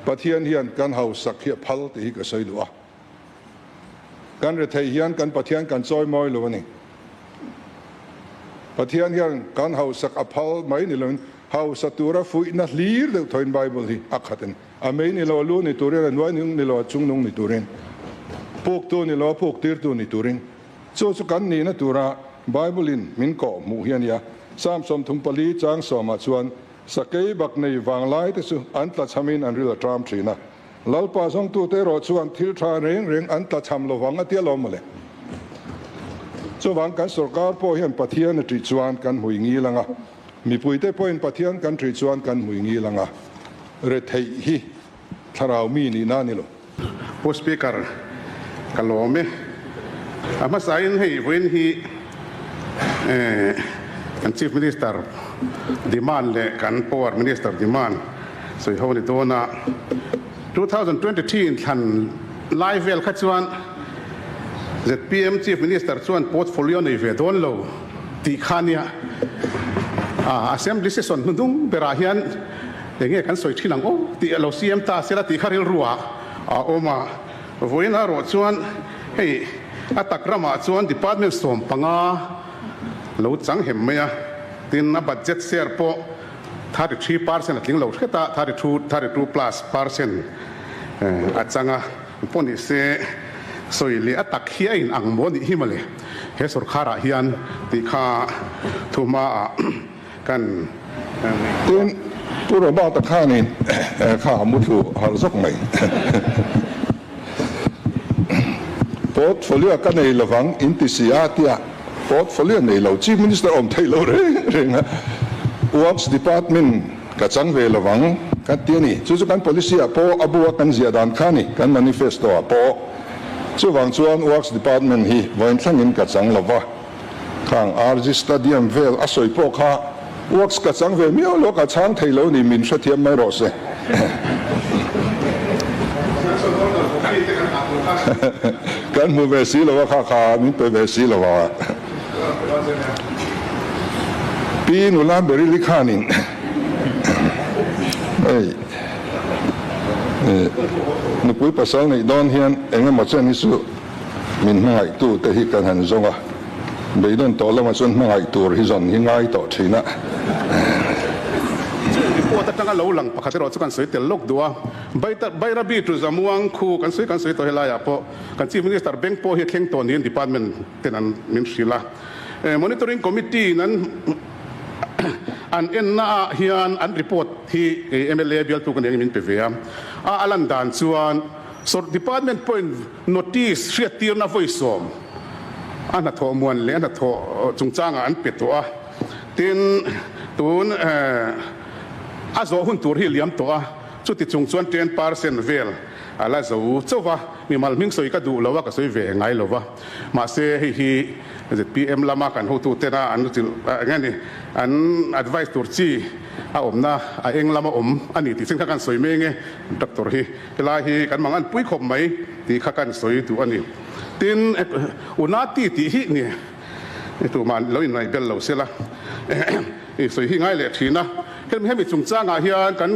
Pathian hian kan hausak hi a phal tih hi ka sawi duh a. Kan rethei hian kan Pathian kan chawi mawi lo a ni. Pathian hian kan hausak a phal mai ni loin hausa tura fuihna hlir deuh thawin Bible hi a khat a ni. A mei ni lo a lu ni turin, a hnuai ni lo a chungnung ni turin, puktu ni lo a puktirtu ni turin. Chu chu kan nihna tura Bible in min kawh hmuh hi a nia. Psalm 34 chang sawmah chuan, Sakei bak nei vanglai te chu an tlachhamin an ril a ṭam ṭhin a, Lalpa zawngtute erawh chuan thil ṭha reng reng an tlachham lovang a tia lawm mawle. Chuvang kan sorkar pawh hian Pathian a ṭih chuan kan hmui ngil ang a, mipuite pawhin Pathian kan ṭih chuan kan hmui ngil ang a, retheih hi thlarau mi nihna a ni lo. Pu Speaker, ka lawm e. A hmasain hei vawiin hi kan Chief Minister demand leh kan Power Minister demand sawi ho ni dawn a. 2023 inthlan lai vel kha chuan zpm Chief Minister chuan portfolio nei ve dawn lo tih kha nia. Assembly session hnuhnung berah hian Enge kan sawi thin ang aw tih a lo siam ta sela tih kha rilru ah a awm a. Vawiin a rawh chuan hei a tak ramah chuan department 15 lo chang hem mai a, tin a budget share pawh 33% a tling lo hret a, 32, 32 plus percent a chang a. Pawh ni se sawi leh a tak hi a in ang maw nih hi mawle he sorkharah hian tih kha thuhma ah Kan Tin, Pu Robert-a khanin kha a muthlu harh zawk mai. Portfolio ka nei lovang in ti si a tia portfolio nei lo Chief Minister awm thei lo reng reng a, Works Department ka chang ve lovang ka ti a ni. Chu chu kan policy ah pawh a bu a kan ziah dan kha a ni, kan manifesto ah pawh. Chuvang chuan Works Department hi vawiin thlangin ka chang lova. Khang RG Stadium vel a sawi pawh kha works ka chang ve miau lo, ka chhang thei lo ni, min hrethiam mai rawh se. Kan hmu ve si lo a kha kha min pe ve si lo a. Pi nula Berili khanin hei nupui pasal neih dawn hian eng emaw chen hi chu Min hmangaihtu te hi kan han zawng a, beidawn tawh lamah chuan hmangaih tur hi zawn hi ngai tawh thin a. Chung report atanga lo lang pakhat erawh chu kan sawi tel lawk duh a, Bairabi to Zamuang khu kan sawi kan sawi tawh helaiah pawh kan Chief Minister bank pawh hi a thleng tawh niin department ten an min hrilh a. Monitoring Committee in an an enna ah hian an report hi mla bialtu ka nih angin min pe ve a, a lan dan chuan Sawrh Department pawhin notice hriattirna vawi sawm a hnathawh muan leh a hnathawh chungchangah an pe tawh a, tin tun a zawh hun tur hi a liam tawh a, chuti chung chuan 10% vel a la zo chauh va, mimal hming sawi ka duh lo a, ka sawi ve ngai lo va, mahse hei hi zpm lama kan hotutena an eng nge ni an advice tur chi a awmna a eng lama awm a ni tih chin kha kan sawi meng e, doctor hi. Helai hi kan mang an pui khawp mai tih kha kan sawi duh a ni. Tin, Unati tih hi ni tumah lo inngaihbel lo sela i sawi hi ngai leh thin a. Hemi chungchangah hian kan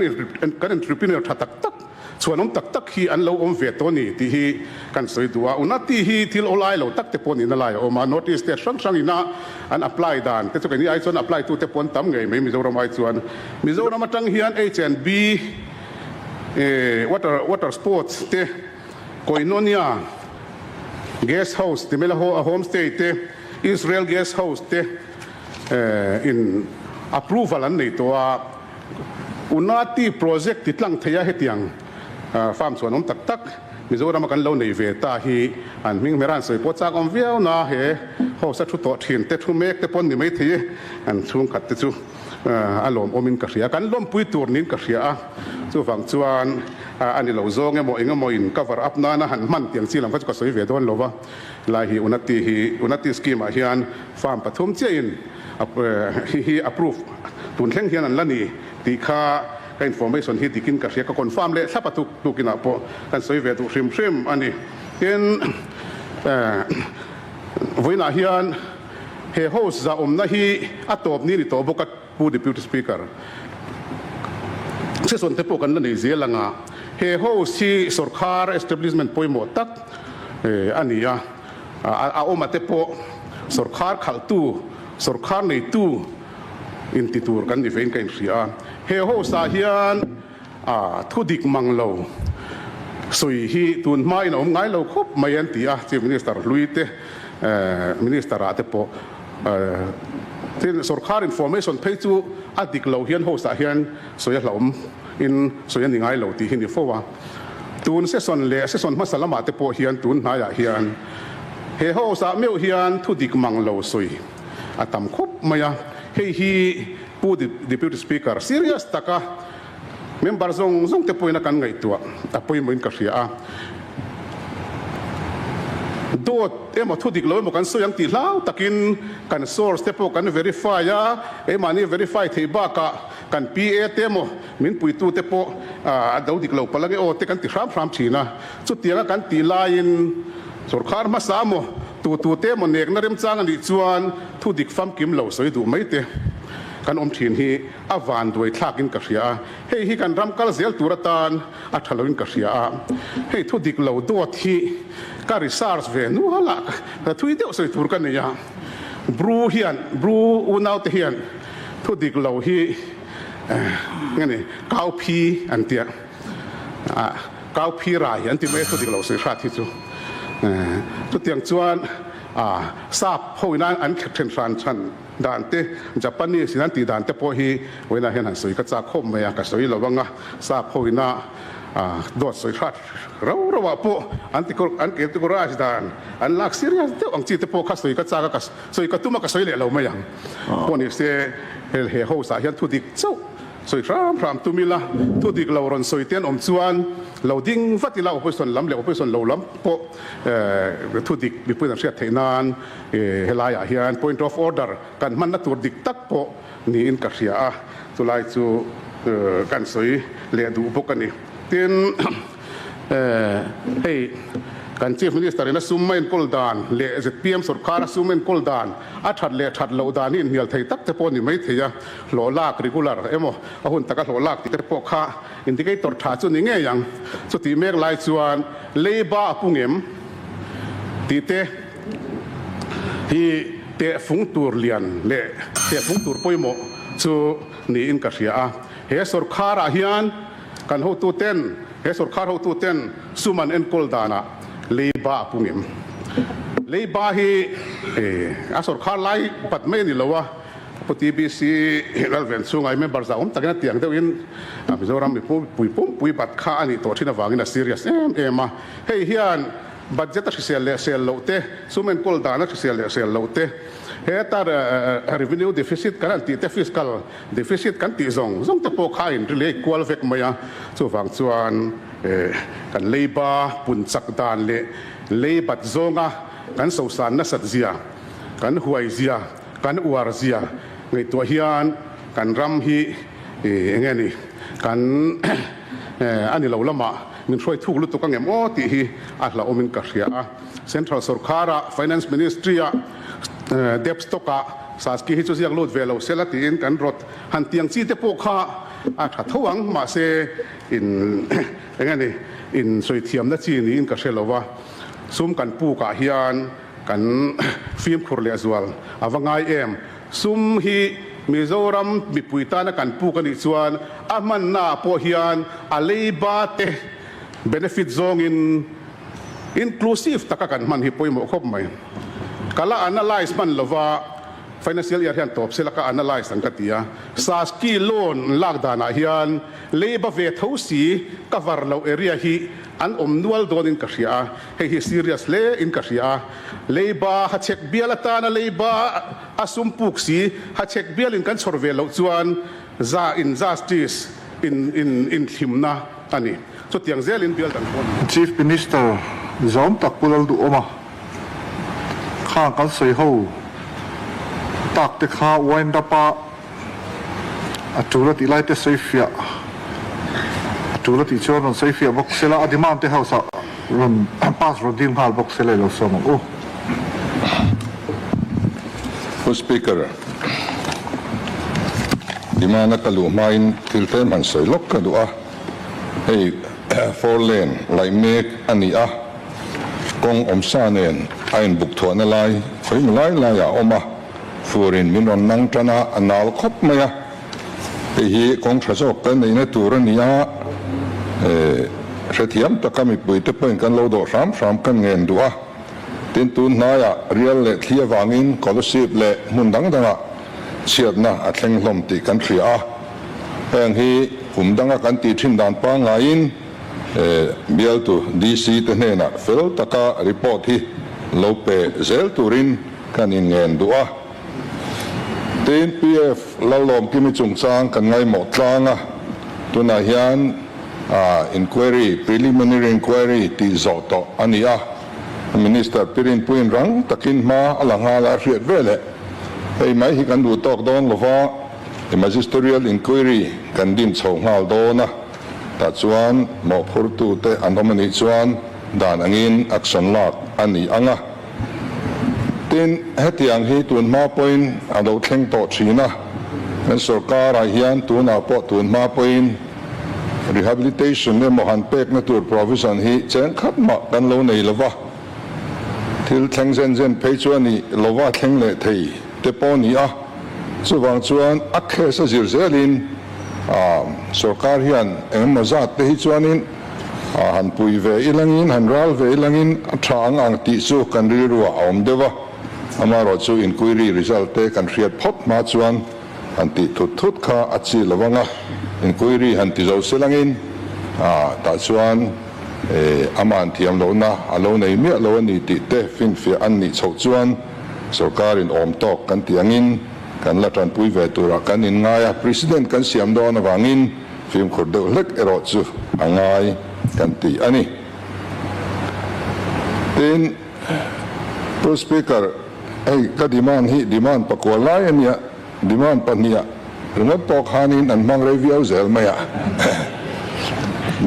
kan entrepreneur tha tak tak, chhuanawm tak tak hi an lo awm ve tawh a ni tih hi kan sawi duh a. Unati hi thil awlai lo tak te pawh nihna lai a awm a. North East state hrang hrang ina an apply dan te chu keini ai chuan apply tute pawh an tam ngei mai Mizoram ai chuan. Mizoram atang hian H&B Water water sports te, Koinonia guest house ti mai la home stay te, Israel guest house te in approval an nei tawh a, Unati project ti tlang thei a hetiang farm chuan awm tak tak Mizoram a kan lo nei ve ta hi an hming hmera an sawi pawh chak awm viau na he house a thu tawh thin te thu mek te pawn ni mai thei e an chhungkhat te chu. A lawmawmin ka hria, kan lawmpui tur niin ka hria a, chuvang chuan a ni lo zawng emaw eng emaw in cover up nana han hman tiang chi lam kha chu ka sawi ve dawn lo va, lai hi Unati hi Unati scheme ah hian farm pathum chiah in hi hi approve tun thleng hian an la ni tih kha ka information hi dikin ka hria, ka confirm leh thlap a tuk tukin ah pawh kan sawi ve duh hrim hrim a ni. Tin, vawiinah hian. He house zahawmna hi a tawp ni ni tawh bawk a, Pu Deputy Speaker. Session te pawh kan la nei zel ang a. He House hi sorkar establishment pawimawh tak a ni a, a awma te pawh sorkar khalhtu, sorkar neitu inti tur kan ni vein ka inhria a. He House ah hian thu dik mang lo sawi hi tun hmain a awm ngai lo khawp mai an ti a, Chief Minister hlui te, Minister ah te pawh tin sorkar information phei chu a dik lo hian House ah hian sawi a hlauhawm in sawi a ni ngai lo tih hi ni fo a. Tun session leh session hmasa lamah te pawh hian tun hnaiah hian he House ah meuh hian thu dik mang lo sawi a tam khawp mai a. Hei hi Pu Deputy Speaker serious taka member zawng zawng te pawhin a kan ngaihtuah a pawimawhin ka hria a. Dawt emaw thu dik lo emaw kan sawi ang tih hlau takin kan source te pawh kan verify a, keimahni verify theih bakah Kan PA te emaw min puitu te pawh a do dik lo palh ange aw te kan ti hram hram thin a. Chutianga kan tih laiin sorkar hmasa emaw tu tu te emaw nekna remchang a nih chuan thu dik famkim lo sawi duh mai te kan awm thin hi a van duai thlakin ka hria a. Hei hi kan ram kal zel tur atan a tha loin ka hria a. Hei thu dik lo dawt hi ka research ve nual a, ka thui deuh sawi tur ka nei a. Bru hian, Bru unaute hian Thu dik lo hi nge ni kau phi an tia kau phi rai an ti mai a thu dik lo sawi hrat hi chu chutiang chuan sap ho ina an then hran chhan dan te Japanese in an tih dan te pawh hi vawiinah hian han sawi ka chak khawp mai a ka sawi lo anga sap ho ina dawt sawi hrat Rau rau ah pawh an ti an categorize dan an lak serious deuh ang chi te pawh kha sawi ka chak a ka sawi ka tum a ka sawi leh lo mai ang. Pawh ni se hel he house ah hian thu dik chauh sawi hram hram tum ila thu dik lo rawn sawi te an awm chuan lo ding vat ila opposition lam leh opposition lo lam pawh thu dik mipui an hriat theih nan helai ah hian point of order kan hmanna tur dik tak pawh niin ka hria a chulai chu kan sawi leh duh bawk a ni. Tin, hei kan Chief Minister in a sum a enkawl dan leh zpm sorkar a sum enkawl dan a that leh that loh dan hi inhnial thei tak te pawh a ni mai thei a, hlawh lak regular emaw a hun taka hlawh lak tih te pawh kha indicator tha chu ni ngei ang. Chutih mek lai chuan leiba a pung em tih te hi tehfung tur lian leh tehfung tur pawimawh chu niin ka hria a. He sorkharah hian Kan hotuten, he sorkar hotuten sum an enkawl danah leiba a pung em? Leiba hi a sorkar lai pat mai a ni lo a, Pu TBC Lalven chhunga i member zah awm takin a tiang deuhin Mizoram mipui pumpui bat kha a nih tawh thin avangin a serious em em a. Hei hian budget a hrisel leh sel loh te, sum enkawl dan a hrisel leh sel loh te, heta revenue deficit kan han tih te, fiscal Deficit kan tih zawng zawng te pawh kha a inrilei kual vek mai a, chuvang chuan kan leiba pun chak dan leh leibat zawnga kan sosan nasat zia, kan huai zia, kan uar zia ngaihtuah hian kan ram hi eng nge ni kan a ni lo lamah min hruai thuk lutuk angem aw tih hi a hlauhawmin ka hria a. Central sorkara Finance Ministry-a debt stock-ah Saski hi chu ziak lut ve lo sela tiin kan rawt han tiang chi te pawh kha a tha tho ang, mahse in eng nge ni in sawi thiamna chi niin ka hre lo va, sum kan pukah hian kan fimkhur leh zual a va ngai em. Sum hi Mizoram mipui tana kan puk a nih chuan a hmannaah pawh hian a leiba te benefit zawngin Inclusive taka kan hman hi pawimawh khawp mai. Ka la analyse hman lova financial year hian tawp sela ka analyse ang ka ti a. Saski loan lak danah hian leiba ve tho si ka var loh area hi an awm nual dawnin ka hria a, hei hi serious hle in ka hria a. Leiba hachhek bial atana leiba a sum puk si hachhek bialin kan chhawr ve loh chuan za injustice in in inthlimna a ni. Chutiang zelin bial dang pawh a ni. Chief Minister zawm tak Pu Lalduhawma kha kan sawi ho tak te kha wind up a a tul a tih lai te sawi fiah a tul a tih chuan rawn sawi fiah bawk sela a demand te house ah rawn pass rawn dil nghal bawk sela i lo sawm ang u. Pu Speaker, demand a ka luh hmain thil tlem han sawi lawk ka duh a. Hei Four lane laih mek a ni a, kawng awmsa nen a inbuk thuahna lai khawi lai laiah a awm a, furin min rawn nang tan a, a nal khawp mai a. Hei hi kawng tha zawk kan neihna tur a ni a, hrethiam taka mipuite pawhin kan lo dawh hram hram kan ngen duh a. Tin, tun hnaiah rial leh thli avangin Kolasib leh hmun dang dangah chhiatna a thleng hlawm tih kan hria a. Heng hi kum danga kan tih thin dan pangngaiin bialtu DC te hnenah fel taka report hi lo pe zel turin kan inngen duh a. Tin, PF Lallawmkimi chungchang kan ngaimawh tlang a, tunah hian inquiry, preliminary inquiry tih zawh tawh a ni a. Minister Pirinpuiin rang takin hma a la nghal a hriat veleh hei mai hi kan duh tawk dawn lova, Magisterial Inquiry kan din chho nghal dawn a, tah chuan mawhphurtute an awm a nih chuan dan angin action lak a ni ang a. Tin, hetiang hi tun hma pawhin a lo thleng tawh thin a, kan sorkarah hian tunah pawh tun hma pawhin rehabilitation emaw han pekna tur provision hi cheng khat mah kan lo nei lova, thil thleng zen zen phei chu a ni lova thleng leh thei te pawh a ni a, chuvang chuan a case a zir zelin sorkar hian engemaw zat te hi chuanin han pui ve ilangin han ral ve ilangin a tha ang ang tih chu kan rilruah a awm deuh a, amaherawhchu inquiry result te kan hriat phawt hma chuan Han tih thut thut kha a chi lo ang a, inquiry han ti zo se langin tah chuan aman thiam lohna a lo nei miah lo a ni tih te finfiah an nih chhoh chuan sorkarin awm tawk kan tih angin kan la tanpui ve turah kan inngai a, President kan siam dawn avangin fimkhur deuh hlek erawh chu a ngai kan ti a ni. Tin, Pu Speaker, hei ka demand hi demand pakua lai a nia, demand pahniha ringawt pawh khanin an hmang rei viau zel mai a.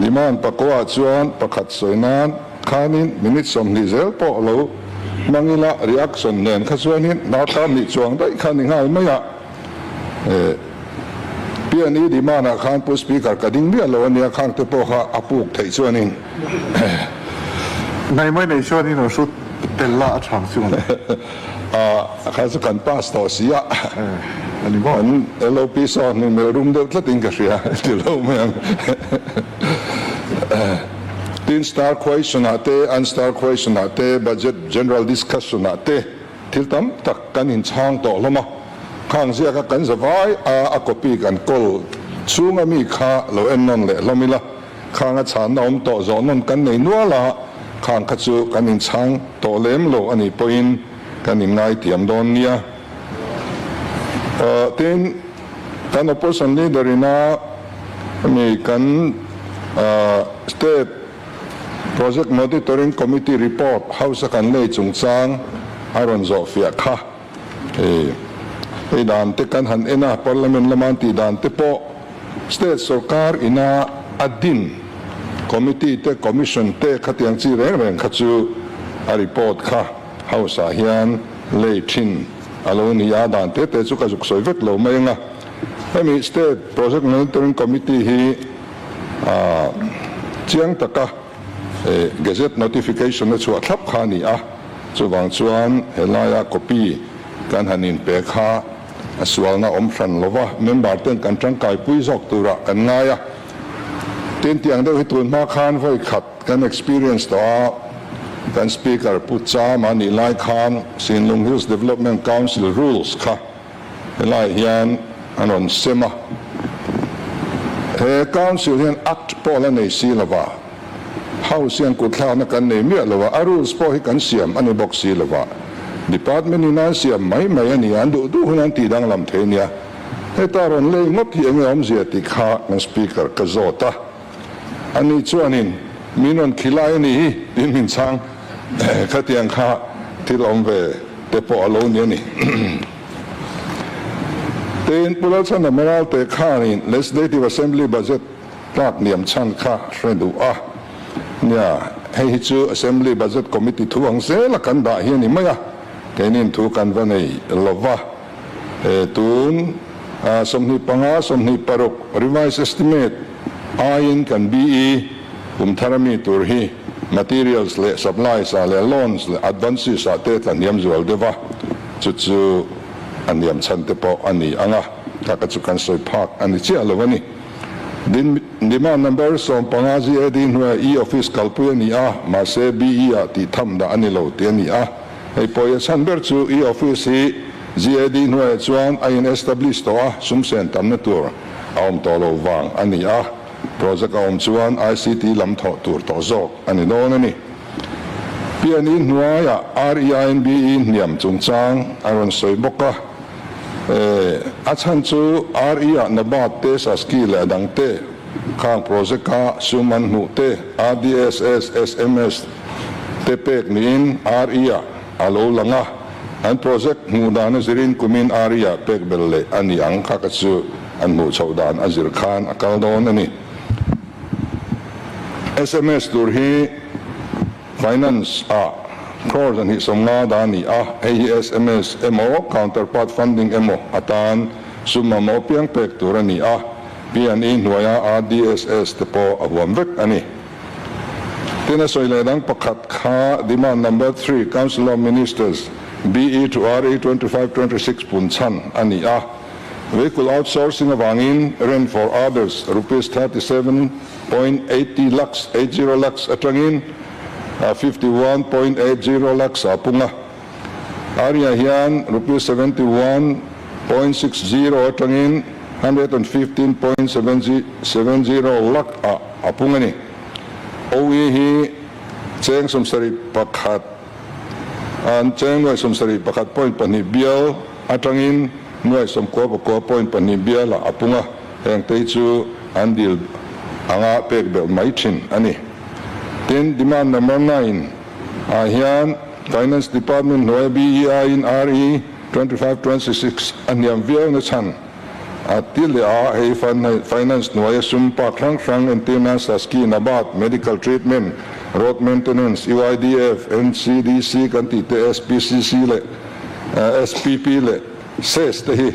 Demand pakuaah chuan pakhat sawi nan khanin minute 20 zel pawh lo hmang ila reaction nen kha chuanin darkar hnih chuang daih kha ni nghal mai a. PNE demand ah khan Pu Speaker ka ding miah lo a nia, khang te pawh kha a puk theih chuanin. Nai mai nei chuan in rawn hrut tel la a chhang chu ang. A kha chu kan pass tawh si a. A ni maw? Kan LOP saw hnu melh rum deuh tlat in ka hria ti lo mai ang. Tin star question ah te, unstar question ah te, budget general discussion ah te thil tam tak kan inchhang tawh hlawm a. Khang ziaka kan zavai a a copy kan kawl chhunga mi kha lo en nawn leh hlawm ila. Khang a chhanna awm tawh zawh nawn kan nei nual a, khang kha chu kan inchhang tawh lem lo a nih pawhin kan inngaitiam dawn nia. Tin, kan opposition leader ina mi kan State Project Monitoring Committee report House a kan lei chungchang a rawn zawhfiah kha. Hei dan te kan han en a, Parliament lama an tih dan te pawh State sorkar ina a din Committee te Commission te khatiang chi reng reng kha chu a report kha House ah hian lei thin a lo ni a, dan te te chu ka zuk sawi vek lo mai ang a. Hemi State Project Monitoring Committee hi chiang taka Gazette notification a chhuah thlap kha a ni a, chuvang chuan helaia copy kan han inpe kha a sualna awm hran lo va, member ten kan tangkaipui zawk turah kan ngai a. Tin, tiang deuh hi tun hma khan vawi khat kan experience tawh a, kan Speaker Pu Chama nih lai khan Sinlung Hills Development Council rules kha helaiah hian an rawn sem a. He Council hian Act pawh la nei si lo va, House hian kutthlakna kan nei miah lo a, a rules pawh hi kan siam a ni bawk si lo va, Department in an siam mai mai a ni a, an duh duh hun an tih danglam thei nia. Heta rawn lei ngawt hi enge awmzia tih kha kan Speaker ka zawt a, ani chuanin min rawn khilai a ni hi tiin min chhang. Khatiang kha thil awm ve te pawh a lo ni a ni. Tin, Pu Lalchhana Maralte khanin Legislative Assembly Budget tlak niam chhan kha hre duh a. Nia, hei hi chu Assembly Budget Committee thu ang zela kan dah hi a ni mai a, keinin thu kan va nei lo va. Tun 25, 26 revised estimate aiin kan BE. Kum thar ami tur hi materials leh supplies ah leh loans leh advances ah te tla hniam zual deuh a, chu chu a hniam chhan te pawh a ni ang a, kha ka chu kan sawi phak a ni chiah lo a ni. Din demand number 15 GAD hnuaiah e-office kalpui a ni a, mahse BE ah tih tham dah a ni lo tih a ni a. Hei pawh a chhan ber chu e-office hi GAD hnuaiah chuan a in establish tawh a, sum sen tamna tur a awm tawh lo vang a ni a. Project a awm chuan ICT lam thawh tur tawh zawk a ni dawn a ni. PNE hnuaiah REINBE hniam chungchang a rawn sawi bawk a. A chhan chu RE-ah Nabat te, Saski leh a dang te khang project-a sum an hmuh te, RDSS, SMS te pek niin RE-ah a lo lang a. An project hmuh dan a zirin kumin RE-ah pek belh leh a ni ang kha ka chu an hmuh chhoh dan a zir khan a kal dawn a ni. Sms tur hi Finance ah crore 250 dah a ni a, hei hi sms emaw counterpart funding emaw atan sum mamawh piang pek tur a ni a, P&E hnuaia RDSS te pawh a huam vek a ni. Tin a sawi leh dang pakhat kha demand number three Council of Ministers BE to RE 25 26 pun chhan a ni a, vehicle outsourcing avangin rent for others rupees 37.80 lakhs, 80 lakhs, atangin 51.80 lakhs a pung a, Arya hian rupees 71.60 atangin 115.70 lakh ah a pung a ni. OE hi cheng 71 an cheng nuai 71.2 bial atangin nuai 99.2 bial ah a pung a, heng te hi chu an dil anga pek belh mai thin a ni. Tin, demand number 9 ah hian Finance Department hnuaia BEI in RE 25 26 a hniam viau na chhan a ti leh a, hei Finance hnuaia sum pak hrang hrang entirna Saski, Nabard, Medical Treatment, Road Maintenance, UIDF, NCDC kan tih te SPCC leh SPP leh ses te hi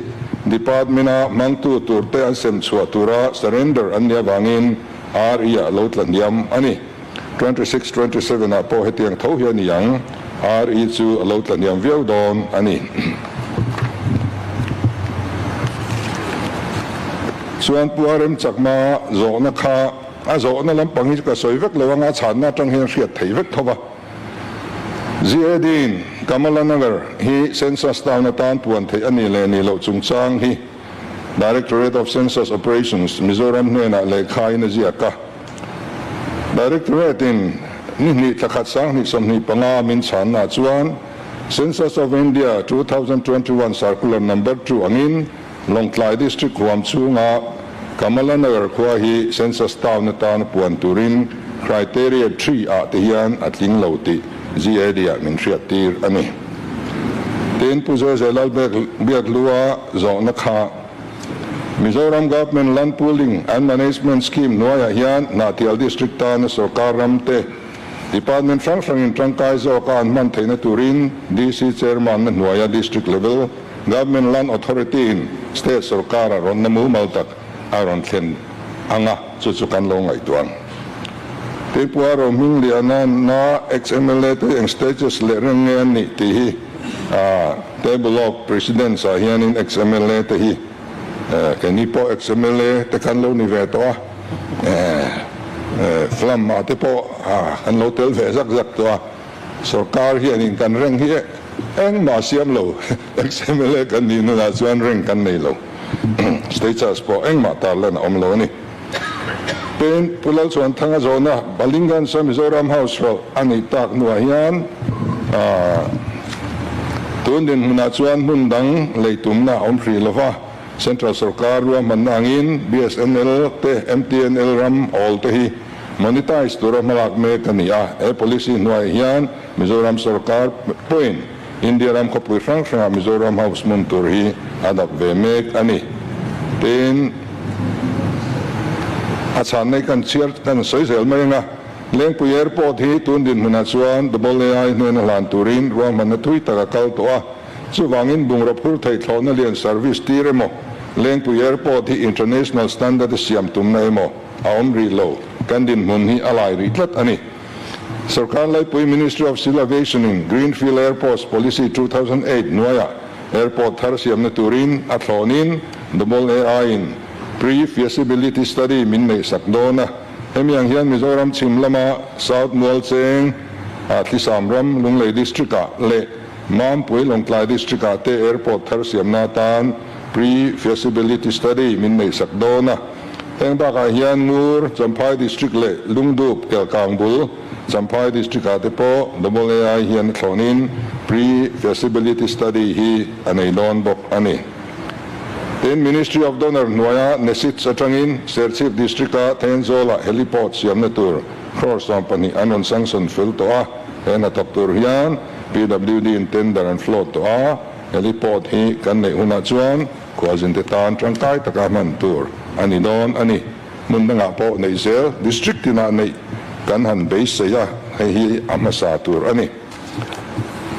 Department a hmangtu tur te an sem chhuah tura surrender an nih avangin RE ah lo tla hniam a ni. 26, 27 ah pawh hetiang tho hi a ni ang, RE chu a lo tla hniam viau dawn a ni. Chuan Pu RM Chakma zawhna kha a zawhna lampang hi chu ka sawi vek lo anga a chhanna atang hian hriat thei vek tho va. GAD in Kamala Nagar hi Census town atan puan theih a nih leh nih loh chungchang hi Directorate of Census Operations, Mizoram hnenah lehkha in a ziak a. Directorate in ni hnih thla khat 2025 min chhanna chuan Census of India 2021 Circular Number 2 angin Lawngtlai District huam chhunga Kamalanagar khua hi Census town atana puan turin Criteria 3 ah te hian a tling lo tih GAD ah min hriat tir a ni. Tin, Pu Zeze Lalbiakhlua zawhna kha Mizoram Government Land Pooling and Management Scheme hnuaiah hian Hnahthial District tana sorkar ram te Department hrang hrangin tangkai zawka an hman theihna turin DC Chairman na hnuaia District Level Government Land Authority in State sorkara rawnna mumal tak a rawn thlen ang a, chu chu kan lo ngaihtuah ang. Tin, Pu Aro Hmingliana na ex-MLA te eng status leh reng nge an nih tih hi Table of Precedence ah hianin ex-MLA te hi keini pawh ex-MLA te kan lo ni ve tawh a, Flam ah te pawh kan lo tel ve zak zak tawh a, sorkar hianin kan reng hi engmah siam lo ex-MLA kan nih nunah chuan reng kan nei lo, status pawh engmah tarlan a awm lo a ni. Tin, Pu Lalchhuanthanga zawhna Balingansa Mizoram House rawlh a nih tak hnuah hian tun dinhmunah chuan hmun dang lei tumna a awm hrih lova, Central sorkar ruahmanna angin BSNL te MTNL ram awl te hi monetize tura hmalak mek a ni a. He policy hnuaiah hian Mizoram sorkar pawhin India ram khawpui hrang hrangah Mizoram House hmun tur hi a dap ve mek a ni. Tin, a chhanna hi kan chhiar kan sawi zel mai ang a, Lengpui Airport hi tun dinhmunah chuan Double-AI hnena hlan turin ruahmanna thui tak a kal tawh a, chuvangin bungraw phur theih thlawhna lian service tir emaw, Lengpui Airport hi international standard a siam tumna emaw a awm rih lo. kan dinhmun hi a lai rih tlat a ni. Sorkar laipui Ministry of Civil Aviation in Greenfield Airports Policy 2008 hnuaiah airport thar siamna turin a thlawnin Double AI in Pre-Feasibility Study min neihsak dawn a. Hemi ang hian Mizoram chhim lama South Mualcheng, Thlisam ram Lunglei District-ah leh Mampui Lawngtlai District-ah te airport thar siamna atan Pre-Feasibility Study min neihsak dawn a. Heng bakah hian Ngur, Champhai District leh Lungdup, Kelkang bul, Champhai District-ah te pawh Double AI hian a thlawnin Pre-Feasibility Study hi a nei dawn bawk a ni. Tin, Ministry of Donor hnuaia NESIDS atangin Serchhip District-a Thenzawla Heliport siamna tur crore 12 an rawn sanction fel tawh a, he hnathawk tur hian PWD in tender an float tawh a, heliport hi kan neih hunah chuan khualzinte tan tangkai taka hman tur a ni dawn a ni. Hmun dangah pawh neih zel District tinah neih kan han beisei a, hei hi a hmasa tur a ni.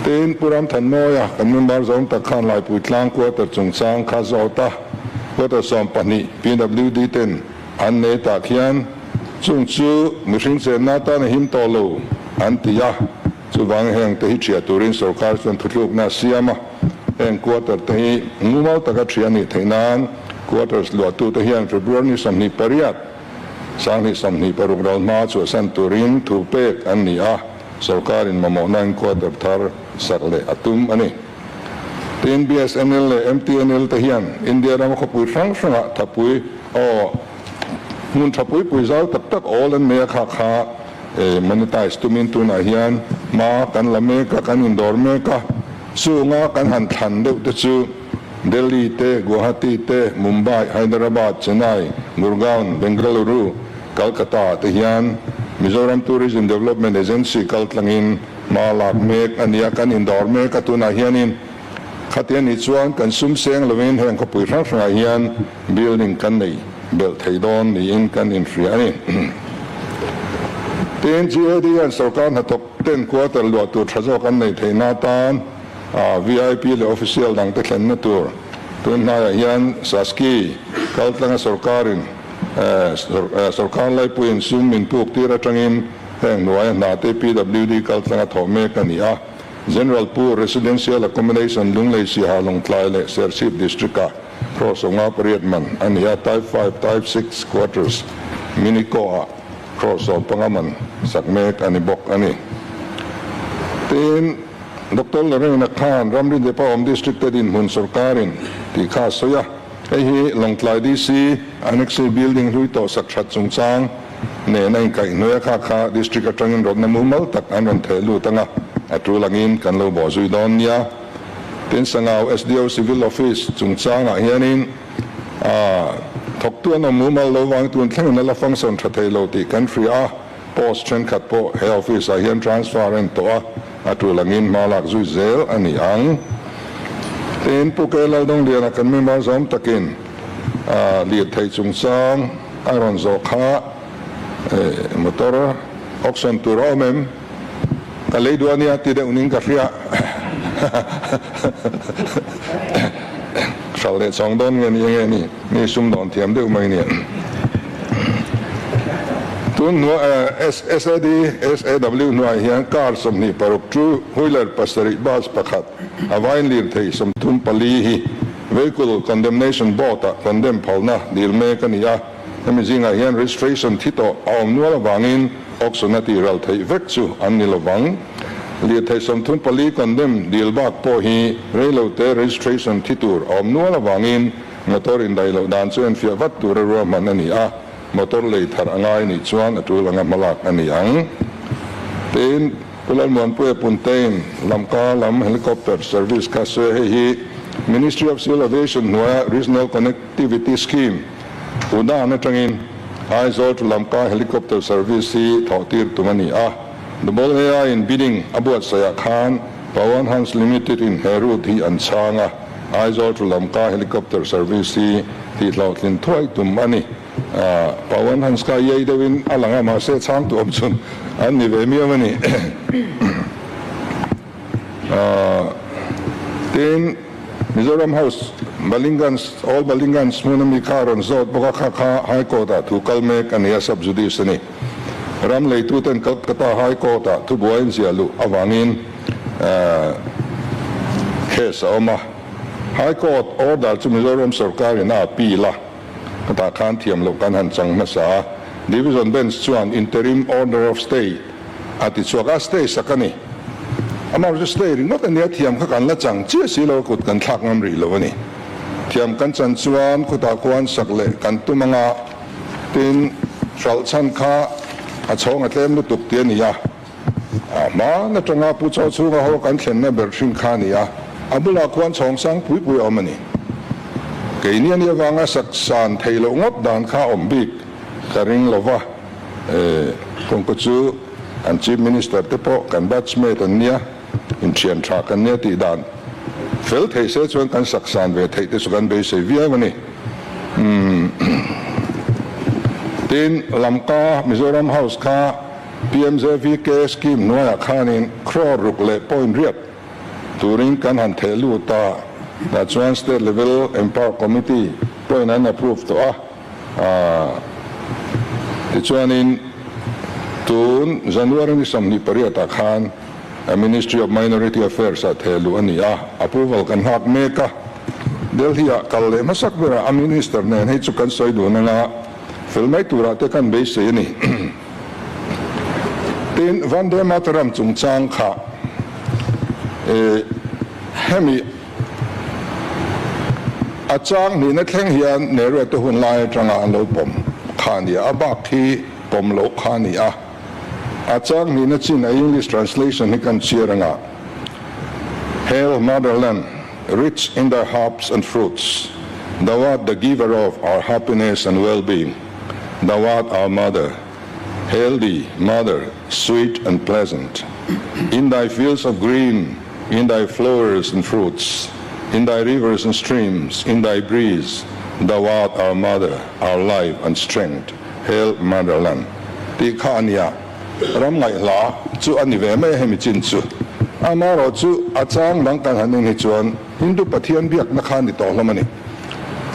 Tin, Pu Ramthanmawia kan member zawng tak khan Laipui tlang quarter chungchang kha zawt a, quarter 12 PWD ten an nei tah khian chung chu mihring chenna atan a him tawh lo an ti a, chuvang heng te hi ṭhiah turin sorkar chuan thuthlukna a siam a, heng quarter te hi mumal taka ṭhiah a nih theih nan quarters luahtute hian February ni 28, 2026 ral hma chhuahsan turin thu pek an ni a. Sorkarin mamawhna in quarter thar sak leh a tum a ni. Tin, BSNL leh MTNL te hian India rama khawpui hrang hrangah thapui aw hmun tha pui pui zau tak tak awl an nei a kha kha monetize tumin tunah hian hma kan la mek a, kan indawr mek a. Chunga kan han thlan deuh te chu Delhi te, Guwahati te, Mumbai, Hyderabad, Chennai, Gurgaon, Bengaluru, Calcutta te hian Mizoram Tourism Development Agency kal tlangin hma lak mek a ni a, kan indawr mek a, tunah hianin khati a nih chuan kan sum seng lovin heng khawpui hrang hrangah hian building kan nei belh thei dawn niin kan inhria a ni. Tin, GAD hian sorkar hnathawk ten quarter luah tur tha zawk an neih theihna atan VIP leh official dangte thlenna tur tun hnaiah hian Saski kal tlanga sorkarin Sorkar laipuiin sum min puk tir atangin heng hnuaia hnate PWD kal tlanga thawh mek a ni a. General Poor Residential Accommodation Lunglei Siaha Lawngtlai leh Serchhip District-ah crore 58 man a ni a, Type 5, Type 6 Quarters Minico-ah crore 15 man sak mek a ni bawk a ni. Tin, Doctor Lorraine-a khan ramri depa awm District te dinhmun sorkarin tih kha a sawi a. Hei hi Lawngtlai DC Annexe Building hlui tawh sak that chungchang nen a inkaihhnuai a kha kha District atangin rawtna mumal tak an rawn theh lut anga a tul angin kan lo bawh zui dawn nia. Tin Sangau SDO Civil Office chungchangah hianin a thawktu an awm mumal lo vang tun thlengin a la function tha thei lo tih kan hria a, post thenkhat pawh he office ah hian transfer a en tawh a, a tul angin hma lak zui zel a ni ang. Tin, Pu Ke Laldongliana kan member zawm takin lirthei chungchang a rawn zawh kha motor auction tur a awm em? Ka lei duh a nia ti deuh ning ka hria. Hral leh chawng dawn nge ni enge ni? Mi sum dawn thiam deuh mai nia. Tun hnuah SAD, SAW hnuaiah hian car 26, two wheeler 7, bus pakhat, a vain lirthei 34 hi Vehicle Condemnation Board-ah condemn phalna dil mek a ni a. Hemi zingah hian registration thi tawh a awm nual avangin auction a tih ral theih vek chu an ni lovang. Lirthei 34 condemn dil bak pawh hi reilote registration thi tur a awm nual avangin motor indaih loh dan chu enfiah vat tura ruahman a ni a, motor lei thar a ngai nih chuan a tul anga hmalak a ni ang. Tin, Pu Lalmuanpuia Puntein Lamka lam helicopter service kha sawi hei hi Ministry of Civil Aviation hnuaia Regional Connectivity Scheme Udan atangin Aizawl to Lamka helicopter service hi thawh tir tum a ni a. Double AI in bidding a buatsaihah khan Pawan Hans Limited in he route hi an chhang a, Aizawl to Lamka helicopter service hi tihhlawhtlin thuai tum a ni. Pawan Hans kha iai deuhin a lang a, mahse chhang tu awm chhun an ni ve miau a ni. Tin. Mizoram House Balingans, Old Balingans hmun ami kha a rawn zawt bawk a, kha kha High Court ah thu kal mek a ni a, sub judice a ni. Ram leituten Calcutta High Court ah thubuai an ziah luh avangin case a awm a. High Court order chu Mizoram sorkarin a appeal a, hetah khan thiam loh kan han chang hmasa a. Division Bench chuan interim order of stay a ti chhuak a, stay sak a ni. Amah chu stay ringawt a nia, thiam kha kan la chang chiah si lo a, kut kan thlak ngam rih lo a ni. Thiam kan chan chuan khutah khuan sak leh kan tum anga tin hralh chhan kha a chhawng a tlem lutuk ti a ni a. A hma atanga Pu Chaw chhunga ho kan thlenna ber hrin kha a ni a, a bulah khuan chhawng sang pui pui a awm a ni. Keini a nih avanga sak san theih loh ngawt dan kha a awm bik ka ring lo va, kawngka chu an Chief Minister te pawh kan batchmate an nia, inthian tha kan nia tih dan fel thei se chuan kan sak san ve theih te chu kan beisei viau a ni. Tin, Lamka Mizoram House kha PMJVK scheme hnuaiah khanin crore ruk leh point riat turin kan han theh lut a, tah chuan State Level Empower Committee pawhin an approve tawh a, tichuanin tun January ni 28 ah khan Ministry of Minority Affairs ah theh luh a ni a, approval kan nghak mek a, Delhi ah kal leh hmasak berah a Minister nen hei chu kan sawi dun anga fel mai turah te kan beisei a ni. Tin, Vande Mataram chungchang kha hemi a chang hnihna thleng hian Nehru te hun lai atanga an lo pawm kha a ni a, a bak hi pawm loh kha a ni a. A chang hnihna chin a English translation hi kan chhiar anga, Hail Motherland, rich in thy herbs and fruits, thou art the giver of our happiness and well-being. Thou art our mother, hail thee, mother, sweet and pleasant. In thy fields of green, in thy flowers and fruits, in thy rivers and streams, in thy breeze, thou art our mother, our life and strength. Hail motherland. Tih kha a nia, ram ngaihhla chu a ni ve mai a hemi chin chu. Amaherawh chu a chang dang kan han en hi chuan Hindu Pathian biakna kha a ni tawh hlawm a ni.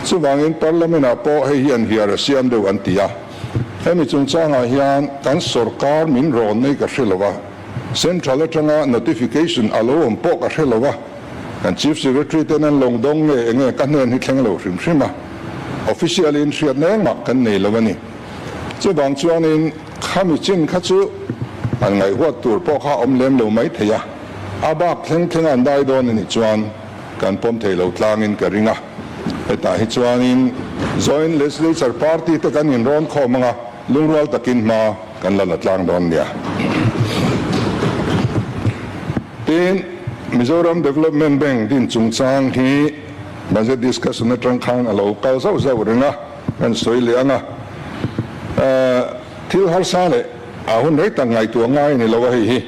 Chuvangin Parliament-ah pawh hei hian hiar a siam deuh an ti a. Hemi chungchangah hian kan sorkar min rawn nei ka hre lo a, Central atanga notification a lo awm pawh ka hre lo a, kan Chief Secretary ten an lawng dawng nge enge ka hnen hi thleng lo hrim hrim a, official-in hriatna engmah kan nei lo a ni. Chuvang chuanin khami chin kha chu an ngaihhuat tur pawh kha a awm lem lo mai thei a, a bak thleng thleng an dai dawn a nih chuan kan pawm thei lo tlangin ka ring a. Hetah hi chuanin Joint Legislature Party te kan inrawn khawm anga lungrual takin hma kan la la tlang dawn nia. Tin, Mizoram Development Bank din chungchang hi budget discussion atang khan a lo kal zauh zauh reng a, kan sawi leh anga. Thil harsa leh a hun rei tak ngaihtuah ngai a ni lo a hei hi.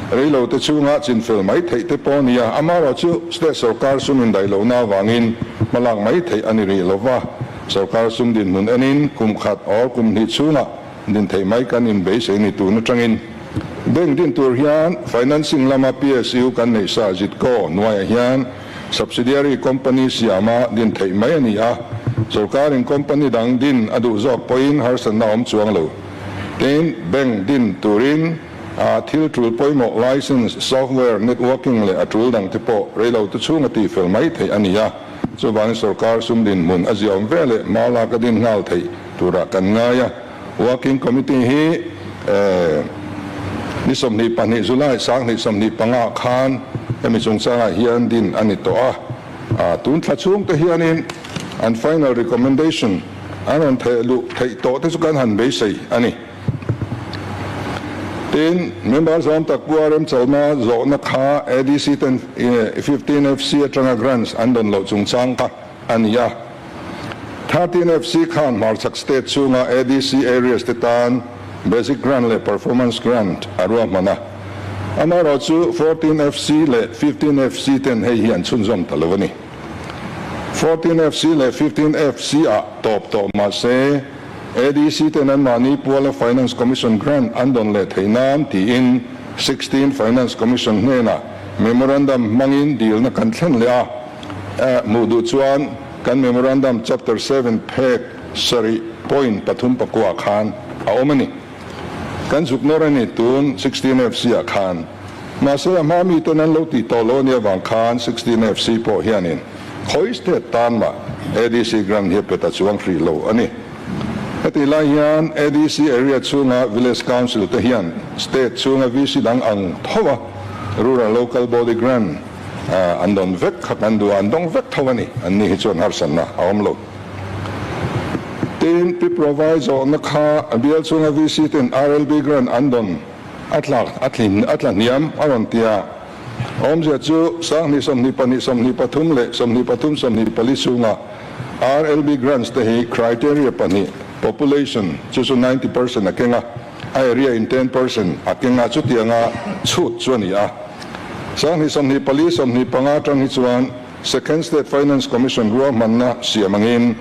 Reilo te chhunga chinfel mai theih te pawh a ni a, amaherawh chu state sorkar sum indaih lohna avangin hmalak mai theih a ni rih lo va, sorkar sum dinhmun enin kum khat or kum hnih chhunga din theih mai kan inbeisei ni tun atangin bank din tur hian financing lama PSU kan neih sa Zitco hnuaiah hian subsidiary company siama din theih mai a ni a, sorkarin company dang din a duh zawk pawhin harsatna awm chuang lo. Tin, bank din turin A thil tul pawimawh license, software, networking leh a tul dang te pawh reilo te chhunga tihfel mai theih a ni a, chuvangin sorkar sum dinhmun a ziaawm ve leh hma lak a din nghal theih turah kan ngai a. Working Committee hi ni 22 July 2025 khan hemi chungchangah hian din a ni tawh a, tun thla chhung te hianin an final recommendation an rawn theh luh theih tawh te chu kan han beisei a ni. Tin, member zawm tak pua remchalna zawhna kha ADC ten 15 FC atanga grants an dawn loh chungchang kha a ni a. 13 FC khan hmarchhak state chhunga ADC areas te tan basic grant leh performance grant a ruahman a. Amaherawh chu 14 FC leh 15 FC ten hei hi an chhunzawm ta lo a ni. 14 FC leh 15 FC ah tawp tawh mahse, ADC ten anmahni puala Finance Commission grant an dawn leh theih nan tiin 16 Finance Commission hnenah memorandum hmangin dilna kan thlen leh a. Hmuh duh chuan kan Memorandum Chapter 7 phek sarih point pathum pakua khan a awm a ni. Kan zuk nawr a ni tun 16 FC ah khan. Mahse a hma miten an lo tih tawh lo a nih avang khan 16 FC pawh hianin khawi state tan mah ADC grant hi a pe ta chuang hrih lo a ni. Hetih lai hian ADC area chhunga Village Council te hian state chhunga VC dang ang tho a Rural Local Body Grant an dawn vek kha kan duh a, an dawng vek tho a ni. An ni hi chuan harsatna a awm lo. Tin, Pi Provai zawhna kha a bial chhunga VC ten RLB grant an dawn a tlak a tlin a tla hniam a rawn ti a. Awmzia chu 20 22 23 leh 23 24 chhunga RLB grants te hi criteria pahnih, population chu chu 90% a keng a, a area in 10% a keng a, chutianga chhut chu a ni a. 20 24 25 atang hi chuan Second State Finance Commission ruahmanna siam angin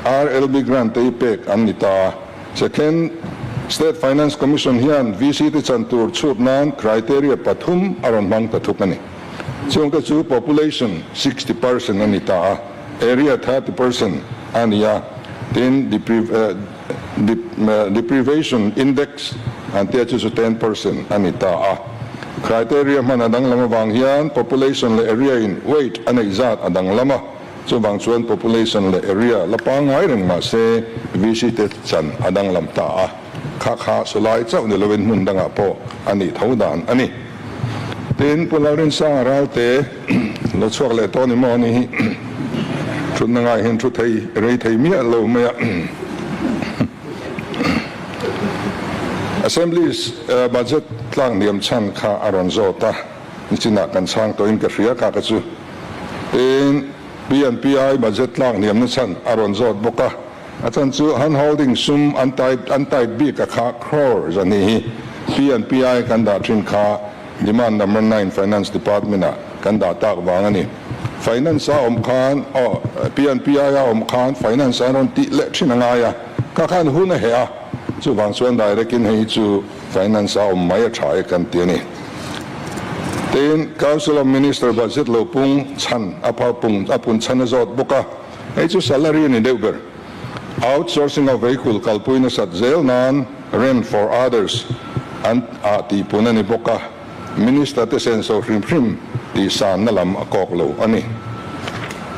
RLB grant te hi pek an ni ta. Second State Finance Commission hian VC te chan tur chhut nan criteria pathum a rawn hmang ta thuk a ni. Chungte chu population 60% a ni ta a, area 30% a ni a, tin deprivation index an tia chu chu 10% a ni ta a. Criteria hman a danglam avang hian population leh area in weight a neih zat a danglam a, chuvang chuan population leh area la pangngai reng mah se VC te chan a danglam ta a, kha kha sawlai chauh ni lovin hmun dangah pawh a nih tho dan a ni. Tin, Pu Lalrinsanga Ralte lo chhuak leh tawh ni maw ni hi thutna ngai hian thu thei rei thei miah lo mai a. Assembly's budget tlak hniam chhan kha a rawn zawt a, nichinah kan chhang tawhin ka hria kha ka chu. Tin, PNPI budget tlak hniamna chhan a rawn zawt bawk a, a chhan chu hand holding sum an type an type bik a kha crore zahnih hi PNPI kan dah thin kha demand number 9 finance department ah kan dah tak vang a ni. Finance a awm khan aw PNPI a awm khan finance an rawn tih leh thin a ngai a, kha khan hun a heh a, chuvang chuan direct in hei hi chu finance a awm mai a tha e kan ti a ni. Tin, Council of Minister budget lo pung chhan a phal pung a pun chhan a zawt bawk a, hei chu salary a ni deuh ber. Outsourcing of vehicle kalpui nasat zel nan rent for others an ah tih pun a ni bawk a, Minister te senso hrim hrim tih sanna lam a kawk lo a ni.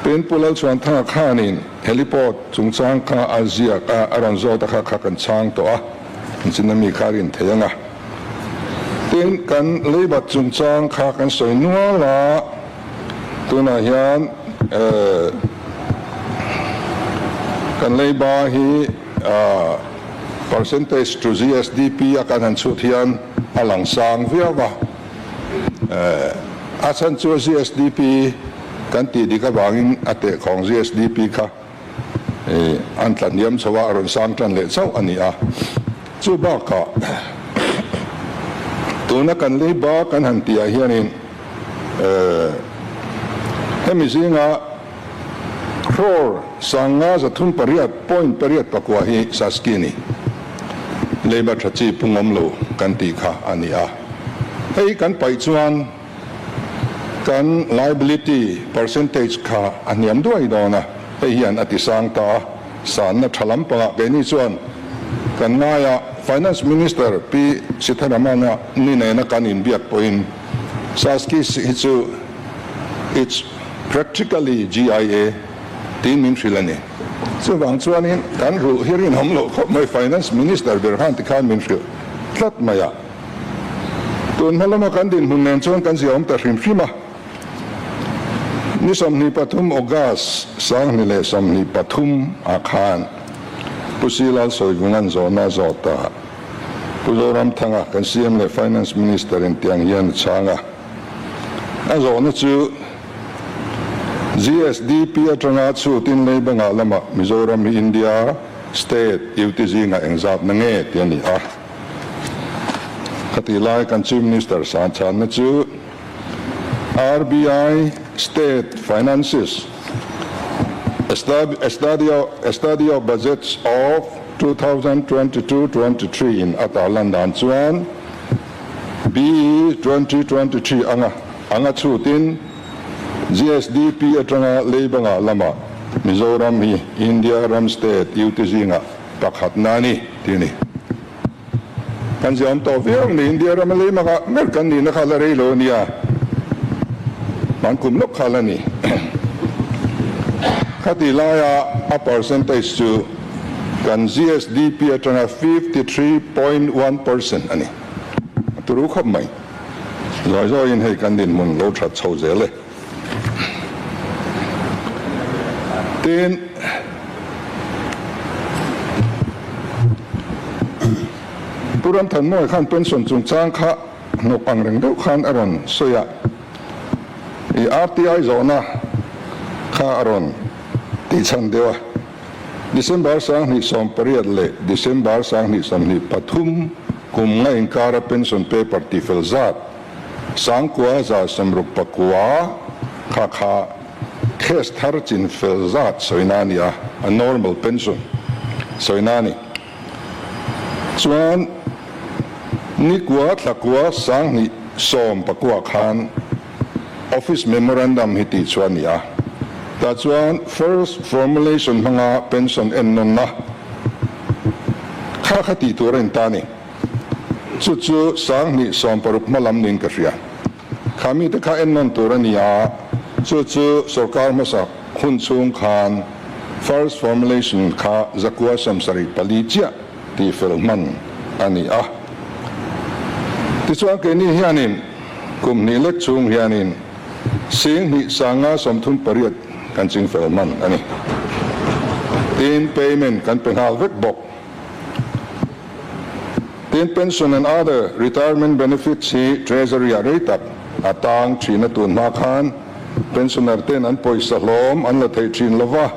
Tin, Pu Lalchhuanthanga khanin heliport chungchang kha a ziak a, a rawn zawt a kha kha kan chhang tawh a, engchin a mi kha a rin thei ang a. Tin, kan leibat chungchang kha kan sawi nual a, tunah hian kan leiba hi percentage to GSDP a kan han chhut hian a lang sang viau a. A chhan chu GSDP kan tih dik avangin a tehkhawng GSDP kha an tla hniam chho a, a rawn sang tan leh chauh a ni a. Chu bakah tuna kan leiba kan han tihah hianin hemi zinga crore sanga 308 point 8 9 hi Saski ni leiba tha chi pungawm lo kan tih kha a ni a. Hei kan paih chuan kan liability percentage kha a hniam duai dawn a, hei hian a ti sang ta a, sanna tha lampangah keini chuan kan ngai a, Finance Minister Pi Sitharaman-a ni nena kan inbiak pawhin Saski hi chu it's practically GIA tiin min hrilh a ni. Chuvang chuanin kan ruh hi rinawm loh khawp mai, Finance Minister ber khan tikhan min hrilh tlat mai a. Tun hma lama kan dinhmun nen chuan kan ziaawm ta hrim hrim a. Ni 23 August 2023 ah khan Pu Silal Sawivungan zawhna a zawt a. Pu Zoramthanga kan CM leh Finance Minister in tiang hian a chhang a. A zawhna chu GSDP atanga chhutin leibangah lamah Mizoram hi India State UT zingah engzatna nge tih a ni a. Khatih lai kan Chief Minister san chhanna chu RBI State Finances A Study of Budgets of 2022-23 in a tarlan dan chuan BE 2023 anga anga chhutin GSDP atanga leibanga lamah Mizoram hi India ram state UT zingah pakhatna a ni tih a ni. Kan ziaawm tawh viau ni, India rama leimanga ber kan nihna kha la rei lo a nia, hman kum lawk kha la ni. Khatih laia a percentage chu kan GSDP atanga 53.1% a ni. A turu khawp mai. Zawi zawiin hei kan dinhmun lo that chho zel e. Tin, Pu Ramthanmawia khan pension chungchang kha hnawk ang reng deuh khan a rawn sawi a, i RTI zawhna kha a rawn tihchhan deuh a. December 2018 leh December 2023 kum nga inkara pension paper tifel zat 9,169 kha kha case thar chin fel zat sawina a ni a, a normal pension sawina a ni. Chuan nikua thlakua 2019 khan Office Memorandum hi tih chu a ni a, tah chuan first formulation hmanga pension ennawnna kha kha tih tur a inta a ni. Chu chu 2016 hma lam niin ka hria. Kha mite kha ennawn tur a ni a, chu chu sorkar hmasa hun chhung khan first formulation kha 174 chiah tih fel hman a ni a. Tichuan keini hianin kum hnih lek chhung hianin 2538 kan ching fel hman a ni. Tin, payment kan pe nghal vek bawk. Tin, pension and other retirement benefits hi Treasury ah rei tak a tang thin a tun hma khan pensioner ten an pawisa hlawm an la thei thin lova,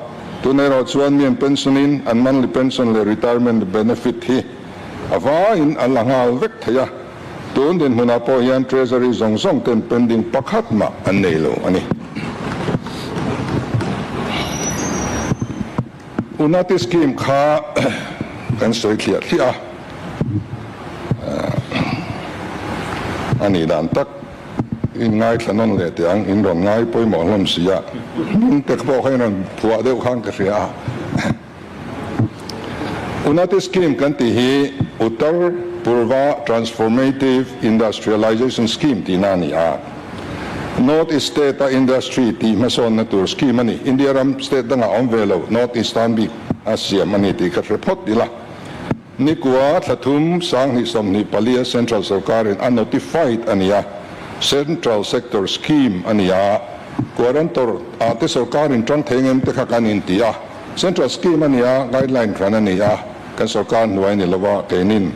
tun erawh chuan mi an pension in an monthly pension leh retirement benefit hi a vaiin an la nghal vek thei a, tun dinhmunah pawh hian Treasury zawng zawng ten pending pakhat mah an nei lo a ni. Unati scheme kha kan sawi thliah thliah a, a nih dan tak in ngaithla nawn leh teh ang, in rawn ngai pawimawh hlawm si a, hming te pawh kha in rawn phuah deuh khan ka hria a. Unati scheme kan tih hi Uttar Purva Transformative Industrialization Scheme tihna a ni a. North East State a industry tih hmasawnna tur scheme a ni. India ram state dangah awm ve lo, North East tan bik a siam a ni tih ka hre phawt ila. Nikua thla thum 2024 a Central sorkarin a notified a ni a, Central Sector Scheme a ni a, Guarantor ah te sorkarin tang thei ngem te kha kan inti a, Central Scheme a ni a, guideline hran a ni a, kan sorkar hnuai ni lova keinin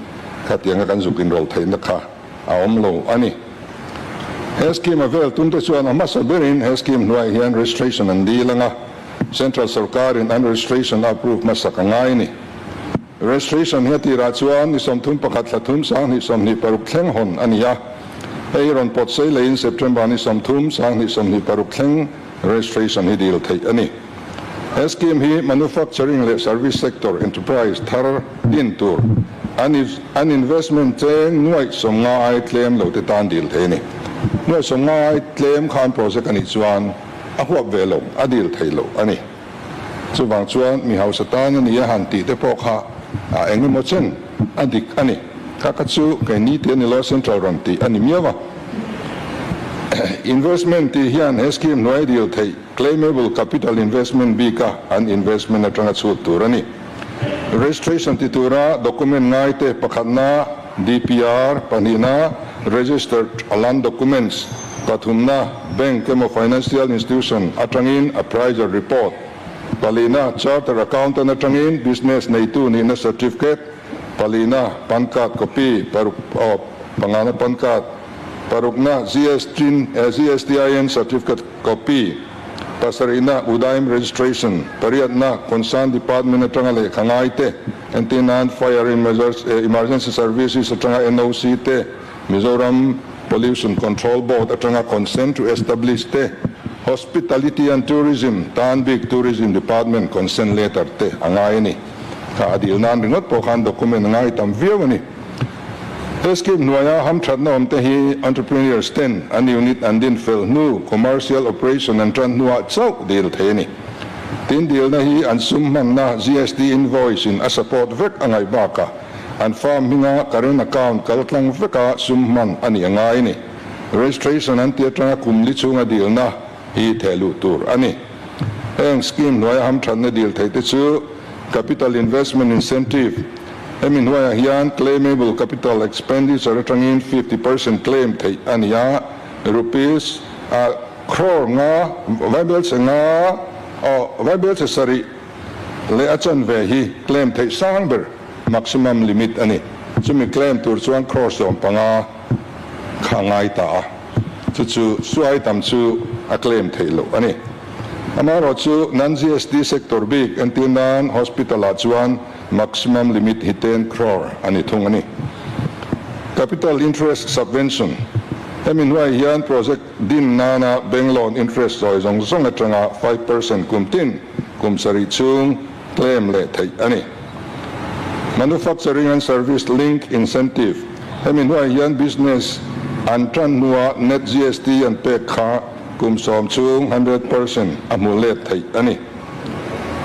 khatianga kan zuk inrawlh theihna kha a awm lo a ni. He scheme a vel tum te chuan a hmasa berin he scheme hnuaiah hian registration an dil ang a, Central sorkarin an registration a approve hmasak a ngai a ni. Registration hi a tirah chuan ni 31 thla thum 2026 thleng hawn a ni a, hei hi rawn pawt sei leiin September ni 30 2026 thleng registration hi dil theih a ni. He scheme hi manufacturing leh service sector enterprise thar din tur an an investment cheng nuaih 50 ai tlem lo te tan dil thei a ni. Nuaih 50 ai tlem khan project a nih chuan a huap ve lo, a dil thei lo a ni. Chuvang chuan mi hausa tan a ni a han tih te pawh kha a eng emaw chen a dik a ni. Kha kha chu keini te ni lo central rawn tih a ni miau a. Investment tih hian he scheme hnuai dil theih Claimable capital investment bika an investment atanga chhut tur a ni. Registration ti tura document ngaite pakhatna DPR, pahnihna registered land documents, pathumna bank emaw financial institution atangin appraisal report, palina charter accountant atangin business neitu nihna certificate, palina pan card copy, paruk oh pangana pan card, parukna GSTIN certificate copy, pasarihna Udaim registration, pariatna concern department atanga lehkha ngai te, entirnan Fire Emergency Services atanga NOC te, Mizoram Pollution Control Board atanga consent to establish te, Hospitality and Tourism tan bik Tourism Department consent letter te a ngai a ni. Kha a dil nan ringawt pawh khan document a ngai tam viau a ni. He scheme hnuaia hamthatna awmte hi entrepreneurs ten an unit an din fel hnu, commercial operation an tan hnuah chauh dil thei a ni. Tin, dilna hi an sum hmanna GST invoice in a support vek a ngaih bakah an firm hminga current account kal tlang veka sum hman a nih a ngai a ni. Registration an ti atanga kum li chhunga dilna hi theh luh tur a ni. Heng scheme hnuaia hamthatna dil theih te chu Capital Investment Incentive, hemi hnuaiah hian claimable capital expenditure atangin 50% claim theih a ni a, rupees crore nga, vaibelchhe nga, aw, vaibelchhe sarih leh a chanve hi claim theih sang ber, maximum limit, a ni. Chumi claim tur chuan crore 15 kha a ngai ta a. Chu chu suai tam chu a claim theih loh a ni. Amaherawh chu non-GST sector bik entir nan hospital ah chuan maximum limit hi 10 crore a ni thung a ni. Capital interest subvention, Hemi hnuai hian project din nana bank loan interest sawi zawng zawng atanga 5% kum tin kum sarih chhung claim leh theih a ni. Manufacturing and Service Link Incentive, Hemi hnuai hian business an tan hnua net GST an pek kha kum sawm chhung 100% a hmu let theih a ni.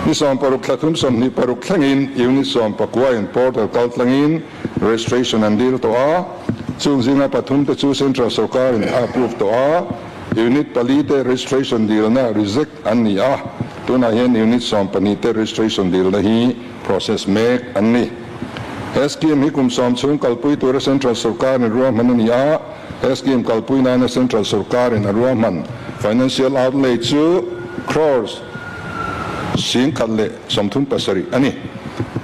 Ni 16 thla thum 26 thlengin Unit 19 in portal kal tlangin registration an dil tawh a, chung zinga pathum te chu Central sorkarin a approve tawh a, Unit pali te registration dilna reject an ni a, tunah hian Unit 12 te registration dilna hi process mek an ni. He scheme hi kum sawm chhung kalpui tura Central sorkarin ruahman a ni a, he scheme kalpui nana Central sorkarin a ruahman financial outlay chu crores 1037 a ni.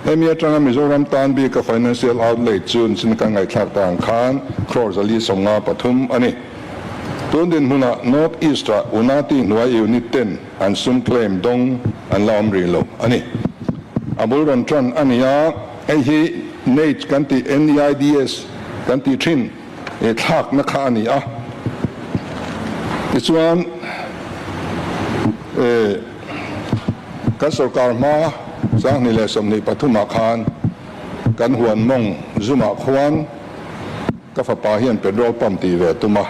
Hemi atanga Mizoram tan bika financial outlay chu nichin kan ngaihthlak ta ang khan crore 453 a ni. Tun dinhmunah North East-ah Unati hnuai unit ten an sum claim dawng an la awm rih lo a ni. A bul rawn tan a ni a, hei hi NEIDS kan tih, NEIDS kan tih thin i thlakna kha a ni a. Tichuan kan sorkar hma 2023 ah khan kan huan mawng zumah khuan, Ka fapa hian petrol pump tih ve a tum a,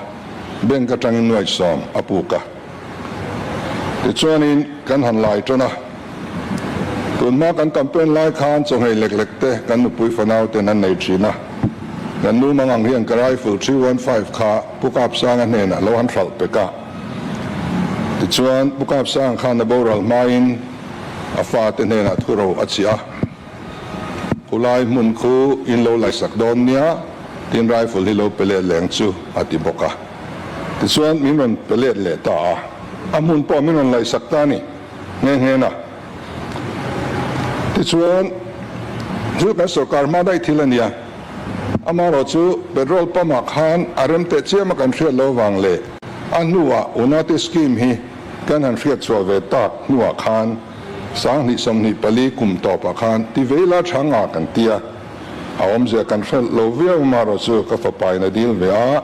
bank atangin nuaih sawm a puk a. Tichuanin kan han lai tan a, tunhma kan campaign lai khan chawhmeh lek lek te kan nupui fanau ten an nei thin a, kan nu mang ang hian ka rifle 315 kha Pu Kapsanga hnenah lo han hralh pek a. Tichuan Pu Kapsanga khan a boral hmain a fate hnenah thuro a chhiah a. Khulai hmun khu in lo laisak dawn nia, tin rifle hi lo pe let leng chu a ti bawk a. Tichuan min rawn pe let leh ta a, a hmun pawh min rawn laisak ta a ni nghe nghe na. Tichuan chu kan sorkar hma daih thil a nia, amaherawh chu petrol pump ah khan a rem teh chiam a kan hriat lo vang leh a hnuah Unati scheme hi kan han hriat chhuah ve tak hnuah khan 2024 kum tawpah khan ti vei la tha nga kan ti a, a awmzia kan hrelh lo viau marawh chu ka fapa in a dil ve a,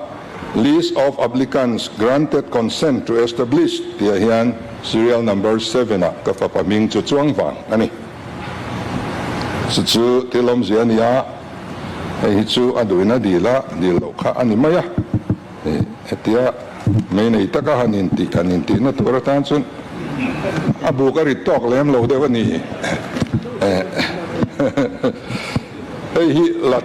List of applicants granted consent to establish tihah hian serial number seven ah ka fapa hming chu chuang vang a ni. Chu chu thil awmzia a ni a, hei hi chu a duhin a dil a, dil loh kha a ni mai a. Hetia mei nei taka han intih han intihna tur atan chuan a buk a rit tawk lem lo deuh a ni. Hei hi la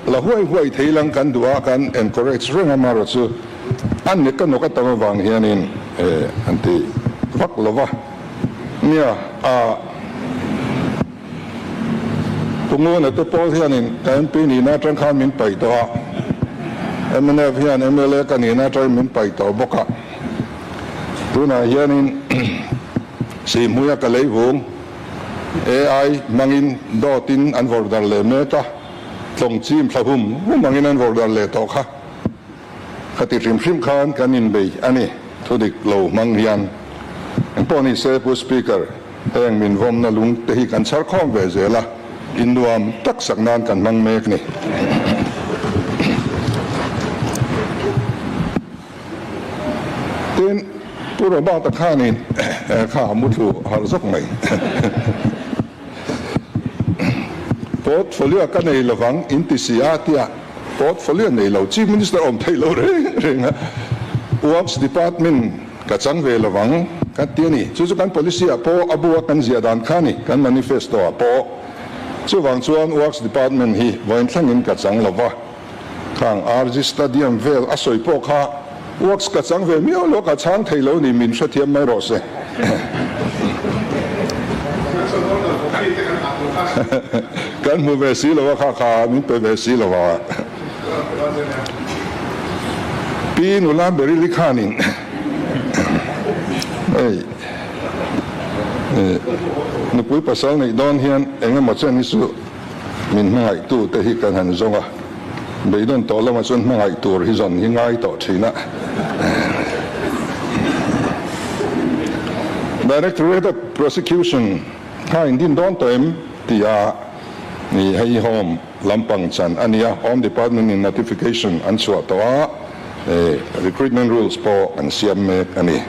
la huai huai thei lang kan duh a, kan encourage reng a marawh chu a nek a nawk a tam avang hianin an ti vak lo va. Nia a. Pu Nguna te pawl hianin ka MP nihna atang khan min paih tawh a, mnf hian mla ka nihna atangin min paih tawh bawk a. Tunah hianin Sihhmuia ka lei vung AI hmangin dawtin an vawrh darh leh mek a, tlawng chim thla hum hum angin an vawrh darh leh tawh kha. Khati hrim hrim khan kan inbei a ni, thudik lo hmang hian. Engpawh ni se Pu Speaker, heng min vawmna lung te hi kan chhar khawm ve zel a, innuam tak sak nan kan hmang mek ni. Tin, Pu Robert-a khanin kha a muthlu harh zawk mai. Portfolio ka nei lovang inti si a tia. Portfolio nei lo Chief Minister awm thei lo reng reng a, Works Department ka chang ve lo vang ka ti a ni. Chu chu kan policy ah pawh a bu a kan ziah dan kha a ni, kan manifesto ah pawh. Chuvang chuan Works Department hi vawiin thlengin ka chang lo va, khang RG Stadium vel a sawi pawh kha Works ka chang ve miau lo, ka chhang thei lo ni, min hrethiam mai rawh se. Kan hmu ve si lo a, kha kha min pe ve si lo a. Pi nula Berili khanin hei nupui pasal neih dawn hian eng emaw chen hi chu min hmangaihtu te hi kan han zawng a, beidawn tawh lamah chuan hmangaih tur hi zawn hi ngai tawh thin a. Directorate of Prosecution kha in din dawn tawh em? tih a ni. Hei Home lampang chan a nia, Home Department in notification an chhuah tawh a, recruitment rules pawh an siam mek a ni.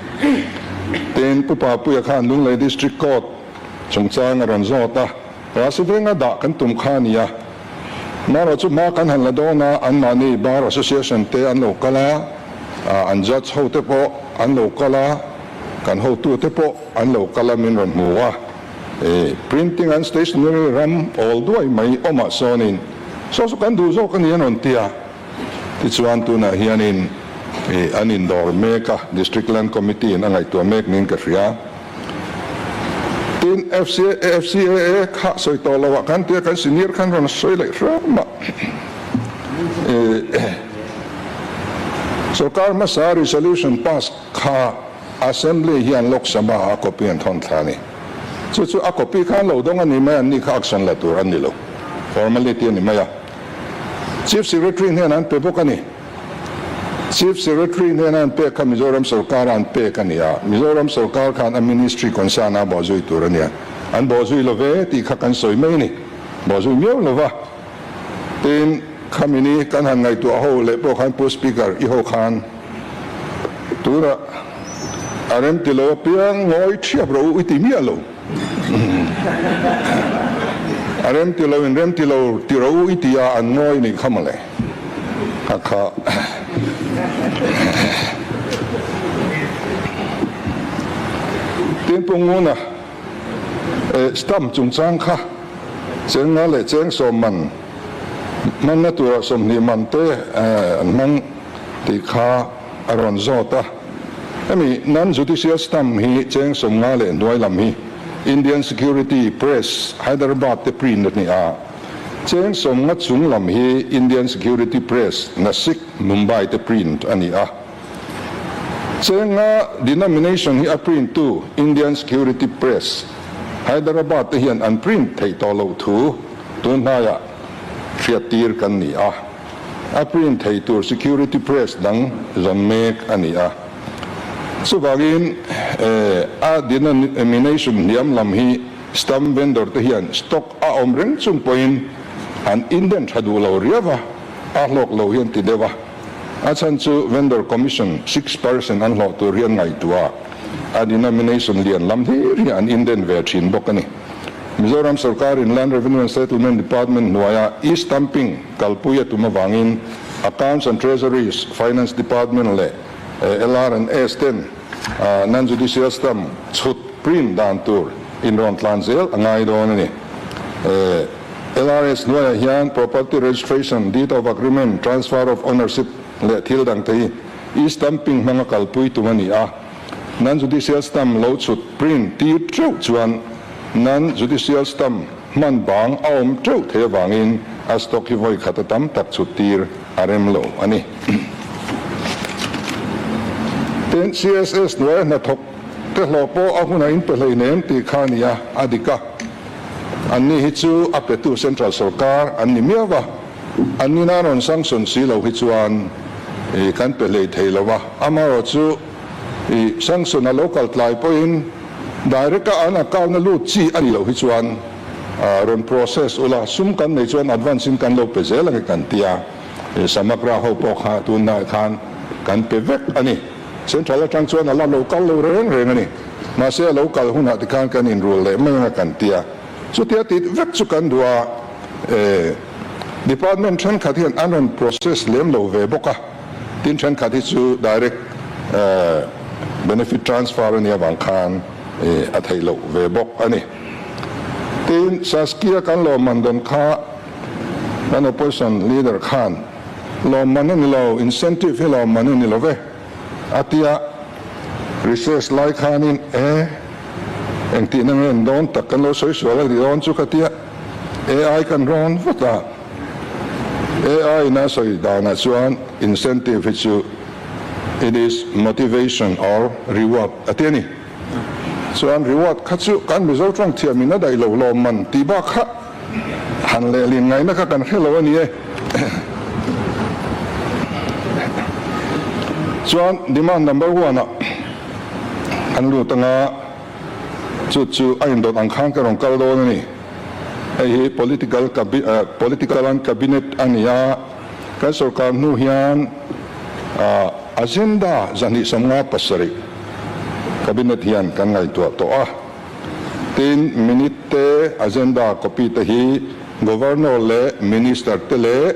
Tin, Pu Papuia khan Lunglei District Court chungchang a rawn zawt a. Rasi venga dah kan tum kha a ni a, marawh chu hma kan han la dawn a, anmahni Bar Association te an lo kal a, an judge ho te pawh an lo kal a, kan hotu te pawh an lo kal a min rawn hmu a, printing and stationery ram awl duai mai awmah sawnin saw chu kan duh zawk a ni an rawn ti a, tichuan tunah hianin an indawr mek a, District Land Committee in a ngaihtuah mek niin ka hria. Tin, FCAA kha sawi tawh lo ah khan tia kan senior khan rawn sawi leh hram a. Sorkar hmasa resolution pass kha Assembly hian Lok Sabha ah copy an thawn thla a ni. Chu chu a copy khan lo dawng a ni mai, an ni kha action la tur an ni lo. Formality a ni mai a. Chief Secretary hnenah an pe bawk a ni. Chief Secretary hnena an pek kha Mizoram sorkara an pek a ni a, Mizoram sorkar khan a ministry concern a bawhzui tur a nia. An bawhzui lo ve tih kha kan sawi mai a ni. Bawhzui miau lo va. Tin, khami ni kan han ngaihtuah ho leh pawh khan Pu Speaker i ho khan tura a remti lo apiang ngawi thiap rawh u i ti miah lo. A remti lo in remti lo ti rawh u i ti a, an ngawi nih kha mawle. A kha. Tin Pu Nguna stamp chungchang kha cheng nga leh cheng 90 hmanna turah 20 man te an hmang tih kha a rawn zawt a. Hemi non-judicial stamp hi cheng 50 leh hnuai lam hi Indian Security Press, Hyderabad te print a ni a. Cheng 50 chung lam hi Indian Security Press, Nasik, Mumbai te print a ni a. Cheng nga denomination hi a print tu Indian Security Press, Hyderabad te hian an print theih tawh loh thu tun hnaiah hriattir kan ni a. A print thei tur Security Press dang zawn mek a ni a. Chuvangin a denomination hniam lam hi stamp vendor te hian stock a awm reng chung pawhin an indent tha duh lo riau a, a hlawk lo hian ti deuh a. A chhan chu vendor commission 6% an hlawh tur hi an ngaihtuah a, a denomination lian lam hlir hi an indent ve thin bawk a ni. Mizoram sorkarin Land Revenue and Settlement Department hnuaia e-stamping kalpui a tum avangin Accounts and Treasuries, Finance Department leh LR and S ten non-judicial stamp chhut, print, dan tur inrawn tlan zel a ngai dawn a ni. LRS hnuaiah hian Property Registration, Deed of Agreement, Transfer of Ownership leh thil dangte hi e-stamping hmanga kalpui tum a ni a. Non-judicial stamp lo chhut, print, tir teuh chuan non-judicial stamp hman bang a awm teuh thei avangin a stock hi vawi khat a tam tak chhut tir a rem lo a ni. Tin, CSS hnuaia hnathawk te hlawh pawh a hunah in pe hleinem tih kha a ni a, a dik a. Anni hi chu a petu central sorkar an ni miau va, an nina rawn sanction si lo hi chuan kan pe hlei thei lo va, amaherawhchu, I sanction a lo kal tlai pawhin direct a an account a lut chi a nih loh hi chuan rawn process ula, sum kan nei chuan advance in kan lo pe zel ange kan ti a, Samagra ho pawh kha tunhnaiah khan kan pe vek a ni. Central atang chuan a la lo kal lo reng reng a ni. Mahse a lo kal hunah tikhan kan inrul leh mai anga kan ti a, chutia tih vek chu kan duh a. Department thenkhat hian an rawn process lem lo ve bawk a, tin thenkhat hi chu direct benefit transfer a nih avang khan a theih loh ve bawk a ni. Tin, Saskia kan lawmman dawn kha kan opposition leader khan lawmman a ni lo, incentive hi lawmman a ni lo ve a ti a, recess lai khanin e engtihna nge an dawn tak kan lo sawi sual a ni dawn chu ka ti a, AI kan rawn vat a, AI in a sawi danah chuan incentive hi chu it is motivation or reward a ti a ni. Chuan reward kha chu kan Mizo tawng thiam in a daih lo lawmman tih bak kha han lehlin ngaihna kha kan hre lo a ni e. Chuan demand number one ah an lut anga chu chu a indawt ang khan ka rawn kal dawn a ni. Hei hi political political an cabinet a ni a, kan sorkar hnu hian agenda 257 cabinet hian kan ngaihtuah tawh a. Tin, minute te, agenda copy te hi Governor leh Minister te leh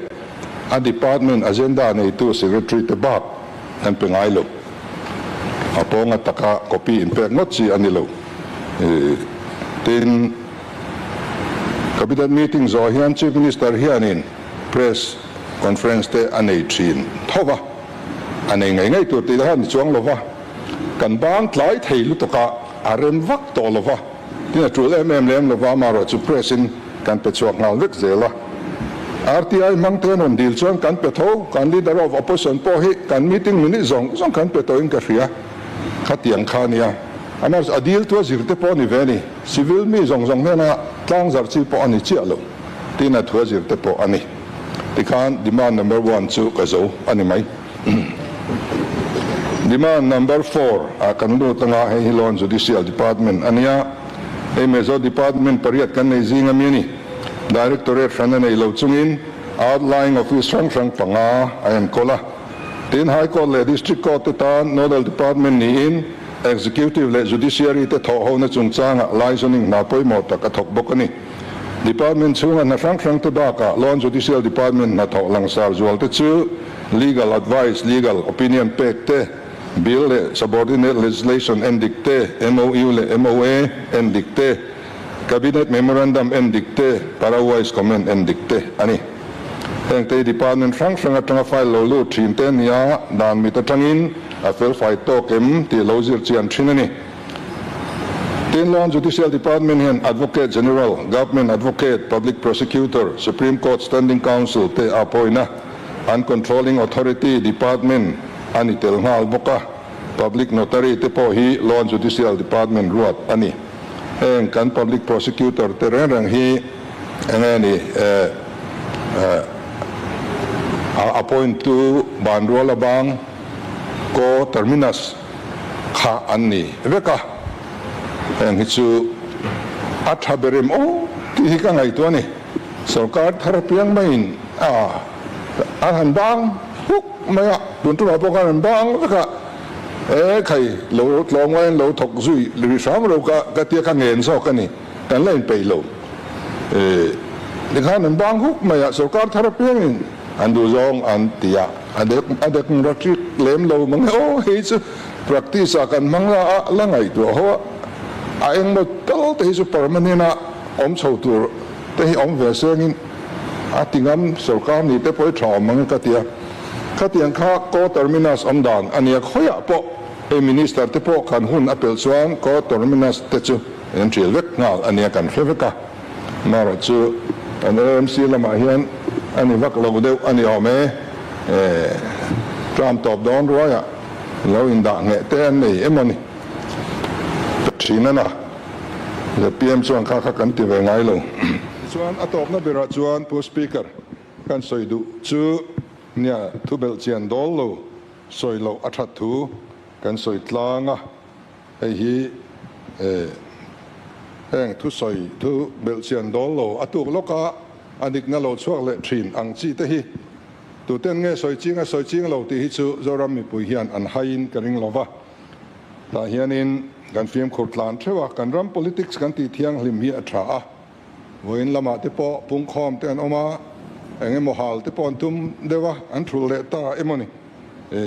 a department agenda neitu Secretary te bak an pe ngai lo. A pawnga taka copy inpek ngawt chi a ni lo. Tin, Cabinet meeting zawh hian Chief Minister hianin Press Conference te a nei thin tho va, a nei ngei ngei tur tih lah a ni chuang lo va, kan bang tlai thei lutuk a, a rem vak tawh lo va, tin a tul em em lem lo va, amaherawhchu Press in kan pe chhuak nghal vek zel a. RTI hmang te an rawn dil chuan kan pe tho, kan Leader of Opposition pawh hi kan meeting minute zawng zawng kan pe tawhin ka hria, khatiang kha a nia. Amaherawhchu a dil tu a zir te pawh a ni ve a ni, civil mi zawng zawng hnena tlang zarh chi pawh a ni chiah lo tiin a thu a zir te pawh a ni. Tikhan demand number one chu ka zo a ni mai. Demand number four ah kan lut anga hei hi Law and Judicial Department a nia. Hei Mizo Department pariat kan nei zing ami a ni. Directorate hran a nei lo chungin outlying office hrang hrang panga a enkawl a. Tin High Court leh District Court te tan Nodal Department niin Executive leh Judiciary te thawh hona chungchangah liaisoning hna pawimawh tak a thawk bawk a ni. Department chhunga hna hrang hrang te bakah Law and Judicial Department hnathawh langsar zual te chu Legal Advice, Legal Opinion pek te, Bill leh Subordinate Legislation en dik te, MOU leh MOA en dik te, Cabinet Memorandum en dik te, Para-wise Comment en dik te a ni. Heng te hi Department hrang hrang atanga file lo lut thin te a ni a, dan mit atangin a felfai tawk em tih lo zir chian thin a ni. Tin, Law and Judicial Department hian Advocate General, Government Advocate, Public Prosecutor, Supreme Court Standing Counsel te a appoint a, an Controlling Authority Department a ni tel nghal bawk a, Public Notary te pawh hi Law and Judicial Department ruat a ni. Heng kan Public Prosecutor te reng reng hi enge ni a appoint tu Banrual abang Co-terminus kha an ni vek a, heng hi chu a tha ber em aw tih hi ka ngaihtuah a ni. Sorkar thar apiang maiin a an han bang huk mai a, tun tumah pawh khan an bang vek a, e khai lo tlawm ngaiin lo thawk zui ri hram ro ka ka tia ka ngen zawk a ni, kan la inpeih lo. E tikhan an bang huk mai a, sorkar thar apiangin an duh zawng an ti a. A dek a dek raṭik lem lo mang e aw, hei chu practice ah kan hmang la a, la ngaihtuah ho a, a engmaw tal te hi chu permanent a awm chho tur te hi awm ve sengin a ti ngam sorkar ni te pawh hi tha awm mang e ka ti a, khatiang kha co-terminus awm dan a nia khawiah pawh hei minister te pawh khan hun a pelh chuan co-terminus te chu an ṭial vek nghal a nia kan hre vek a. Marawh chu kan AMC lamah hian a ni vak lo deuh a ni awm e. Term tawp dawn ruaiah lo indah ngheh te an nei emaw ni thin a na. Zpm chuan kha kha kan ti ve ngai lo. Tichuan a tawpna berah chuan Pu Speaker kan sawi duh chu nia thubelh chian dawl lo sawi loh a that thu kan sawi tlang a. Hei hi heng thusawi thu belhchian dawl lo a tuk lawka a dikna lo chhuak leh thin ang chi te hi tuten nge sawi ching a sawi ching lo tih hi chu Zoram mipui hian an haiin ka ring lo va. Tah hianin kan fimkhur tlan theuh a, kan ram politics kan tih thianghlim hi a tha a. Vawiin lamah te pawh pungkhawm te an awm a, Eng emaw hal te pawh an tum deuh a, an thulh leh ta emaw ni.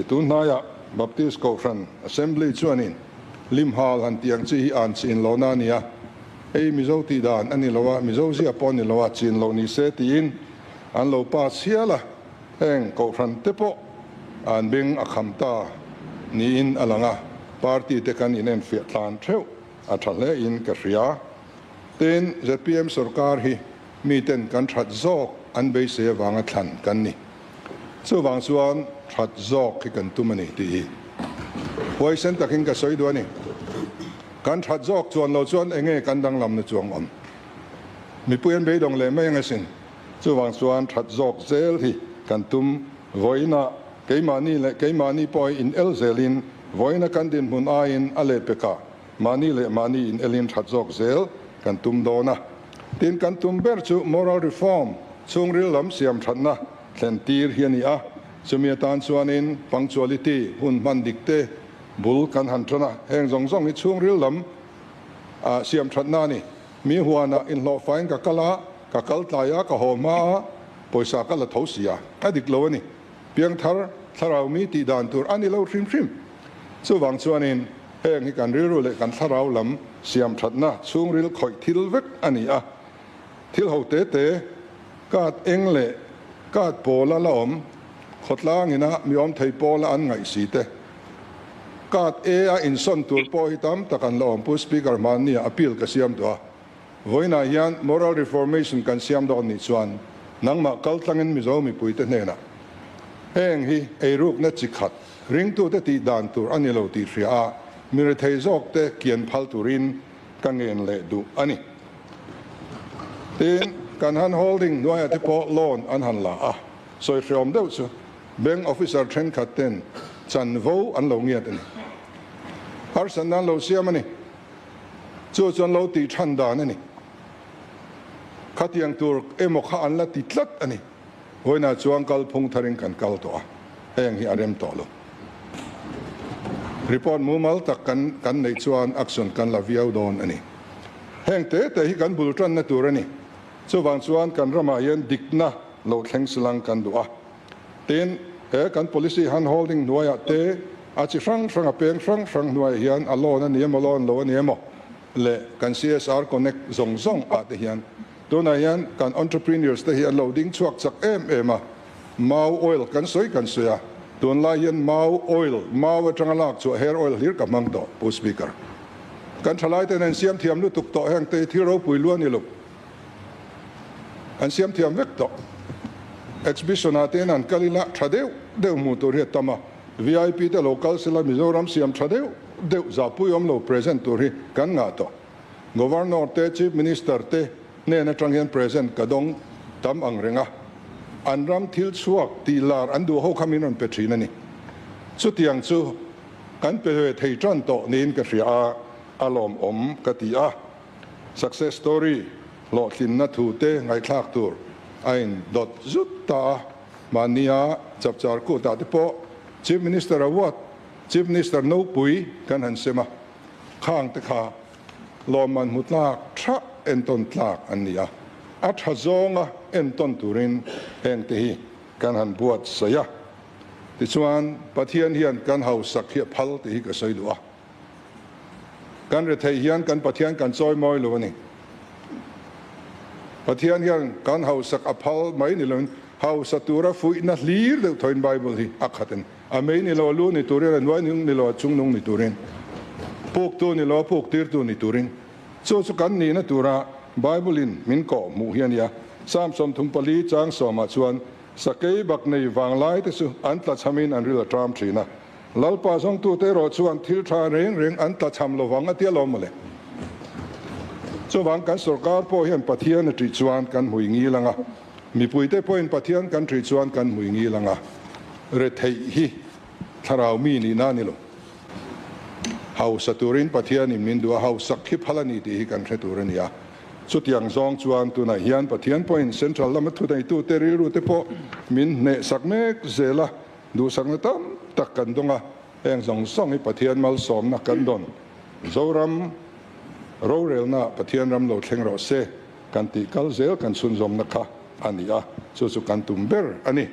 Tun hnaiah Baptist Kohhran Assembly chuanin lim hal han tih ang chi hi an chin lohna a ni a, hei Mizo tih dan a ni lo a, Mizo zia pawh a ni lo a, chin loh ni se tiin an lo pass hial a, heng Kohhran te pawh an beng a kham ta niin a lang a, party te kan inenfiah tlan theuh a tha hle in ka hria. Tin, zpm sorkar hi miten kan that zawk an beisei avanga thlan kan ni. Chuvang chuan that zawk hi kan tum a ni tih hi huaisen takin ka sawi duh a ni. Kan that zawk chuan lo chuan enge kan danglamna chuang awm? Mipui an beidawng leh mai ang asin. Chuvang chuan that zawk zel hi kan tum. Vawiinah keimahni leh keimahni pawh hi in el zelin vawiina kan dinhmun aiin a lehpekah Mahni leh mahni in elin that zawk zel kan tum dawn a. Tin, kan tum ber chu moral reform, chhungril lam siam thatna thlen tir hi a ni a. Chumi atan chuanin punctuality, hun hman dik te bul kan han tan a. Heng zawng zawng hi chhungril lam siam thatna a ni. Mi huanah inhlawhfain ka kal a, ka kal tlai a, ka haw hma a, pawisa ka la tho si a, a dik lo a ni. Piangthar thlarau mi tih dan tur a ni lo hrim hrim. Chuvang chuanin heng hi kan rilru leh kan thlarau lam siam thatna chhungril khawih thil vek a ni a. Thil ho te te, card eng leh card pawla la awm, khawtlang ina mi awm thei pawla an ngaih si te, card E a insawn tur pawh hi tam tak an la awm. Pu Speaker hmannia appeal ka siam duh a. Vawiinah hian Moral Reformation kan siam dawn nih chuan nangmah kaltlangin Mizo mipuite hnenah heng hi eirukna chi khat ringtute tih dan tur a ni lo tih hria a, mi rethei zawkte kian phal turin ka ngen leh duh a ni. Tin, kan han holding hnuaiah te pawh loan an han la a, sawi hreawm deuh chu bank officer thenkhat ten chanvo an lo ngiat a ni. Harsatna an lo siam a ni. Chu chuan lo tih than dan a ni. Khatiang tur emaw kha an la ti tlat a ni. Vawiinah chuan kalphung tharin kan kal tawh a, heng hi a rem tawh lo. Report mumal tak kan kan neih chuan action kan la viau dawn a ni. Heng te te hi kan bul tanna tur a ni. Chuvang chuan kan ramah hian dikna lo thleng silang kan duh a. Tin, he kan policy hand holding hnuaiah te, a chi hrang hrang, a peng hrang hrang hnuaiah hian a loan a ni emaw, loan lo a ni emaw leh kan CSR connect zawng zawng ah te hian tunah hian kan entrepreneurs te hi an lo ding chhuak chak em em a, mau oil kan sawi kan sawi a, tunlai hian mau oil, mau atanga lak chhuah hair oil hlir ka hmang tawh, Pu Speaker. Kan thalai ten an siam thiam lutuk tawh heng te hi thil ropui lu a ni lo. An siam thiam vek tawh. Exhibition ah te hian an kal ila tha deuh deuh hmuh tur hi a tam a, vip te lo kal sela Mizoram siam tha deuh deuh zahpui awm lo present tur hi kan ngah tawh. Governor te Chief Minister te hnen atang hian present ka dawng tam ang reng a, an ram thil chhuak tih lar an duh ho kha min rawn pe thin a ni. Chutiang chu kan pe ve thei tan tawh niin ka hria a, a lawmawm ka ti a. Success story hlawhtlinna thu te ngaihthlak tur a in dawt zut ta a, mahnia chapchar kutah te pawh Chief Minister Award, Chief Minister nopui kan han sem a, khang te kha lawmman hmu tlak tha entawn tlak an ni a, a tha zawnga entawn turin heng te hi kan han buatsaih a. Tichuan Pathian hian kan hausak hi a phal tih hi ka sawi duh a. Kan rethei hian kan Pathian kan chawi mawi lo a ni. Pathian hian kan hausak a phal mai ni loin hausa tura fuihna hlir deuh thawin Bible hi a khat a ni. A mei ni lo a lu ni turin, a nuai nung ni lo a chung nung ni turin, puktu ni lo a puk tirtu ni turin. Chu chu kan nihna tura Bible in min kawh hmuh hi a nia. Psalm 34 chang sawmah chuan sakei bak nei vanglai te chu an tlachhamin an ril a ṭam ṭhin a. Lalpa zawngtute erawh chuan thil tha reng reng an tlachham lovang a tia lo mawle. Chuvang kan sorkar pawh hian Pathian a ṭih chuan kan hmui ngil ang a, mipuite pawhin Pathian kan ṭih chuan kan hmui ngil ang a, retheih hi thlarau mi nihna a ni lo. Hausa turin Pathianin min duh a, hausak hi phal a ni tih hi kan hre tur a ni a. Chutiang zawng chuan tunah hian Pathian pawhin Central lama thuneitute rilrute pawh min hnehsak mek zel a, Duhsakna tam tak kan dawng a, heng zawng zawng hi Pathian malsawmna kan dawn. Zoram rorelna Pathian ram lo thleng rawh se kan tih kal zel kan chhunzawmna kha. a ni a, chu chu kan tum ber a ni.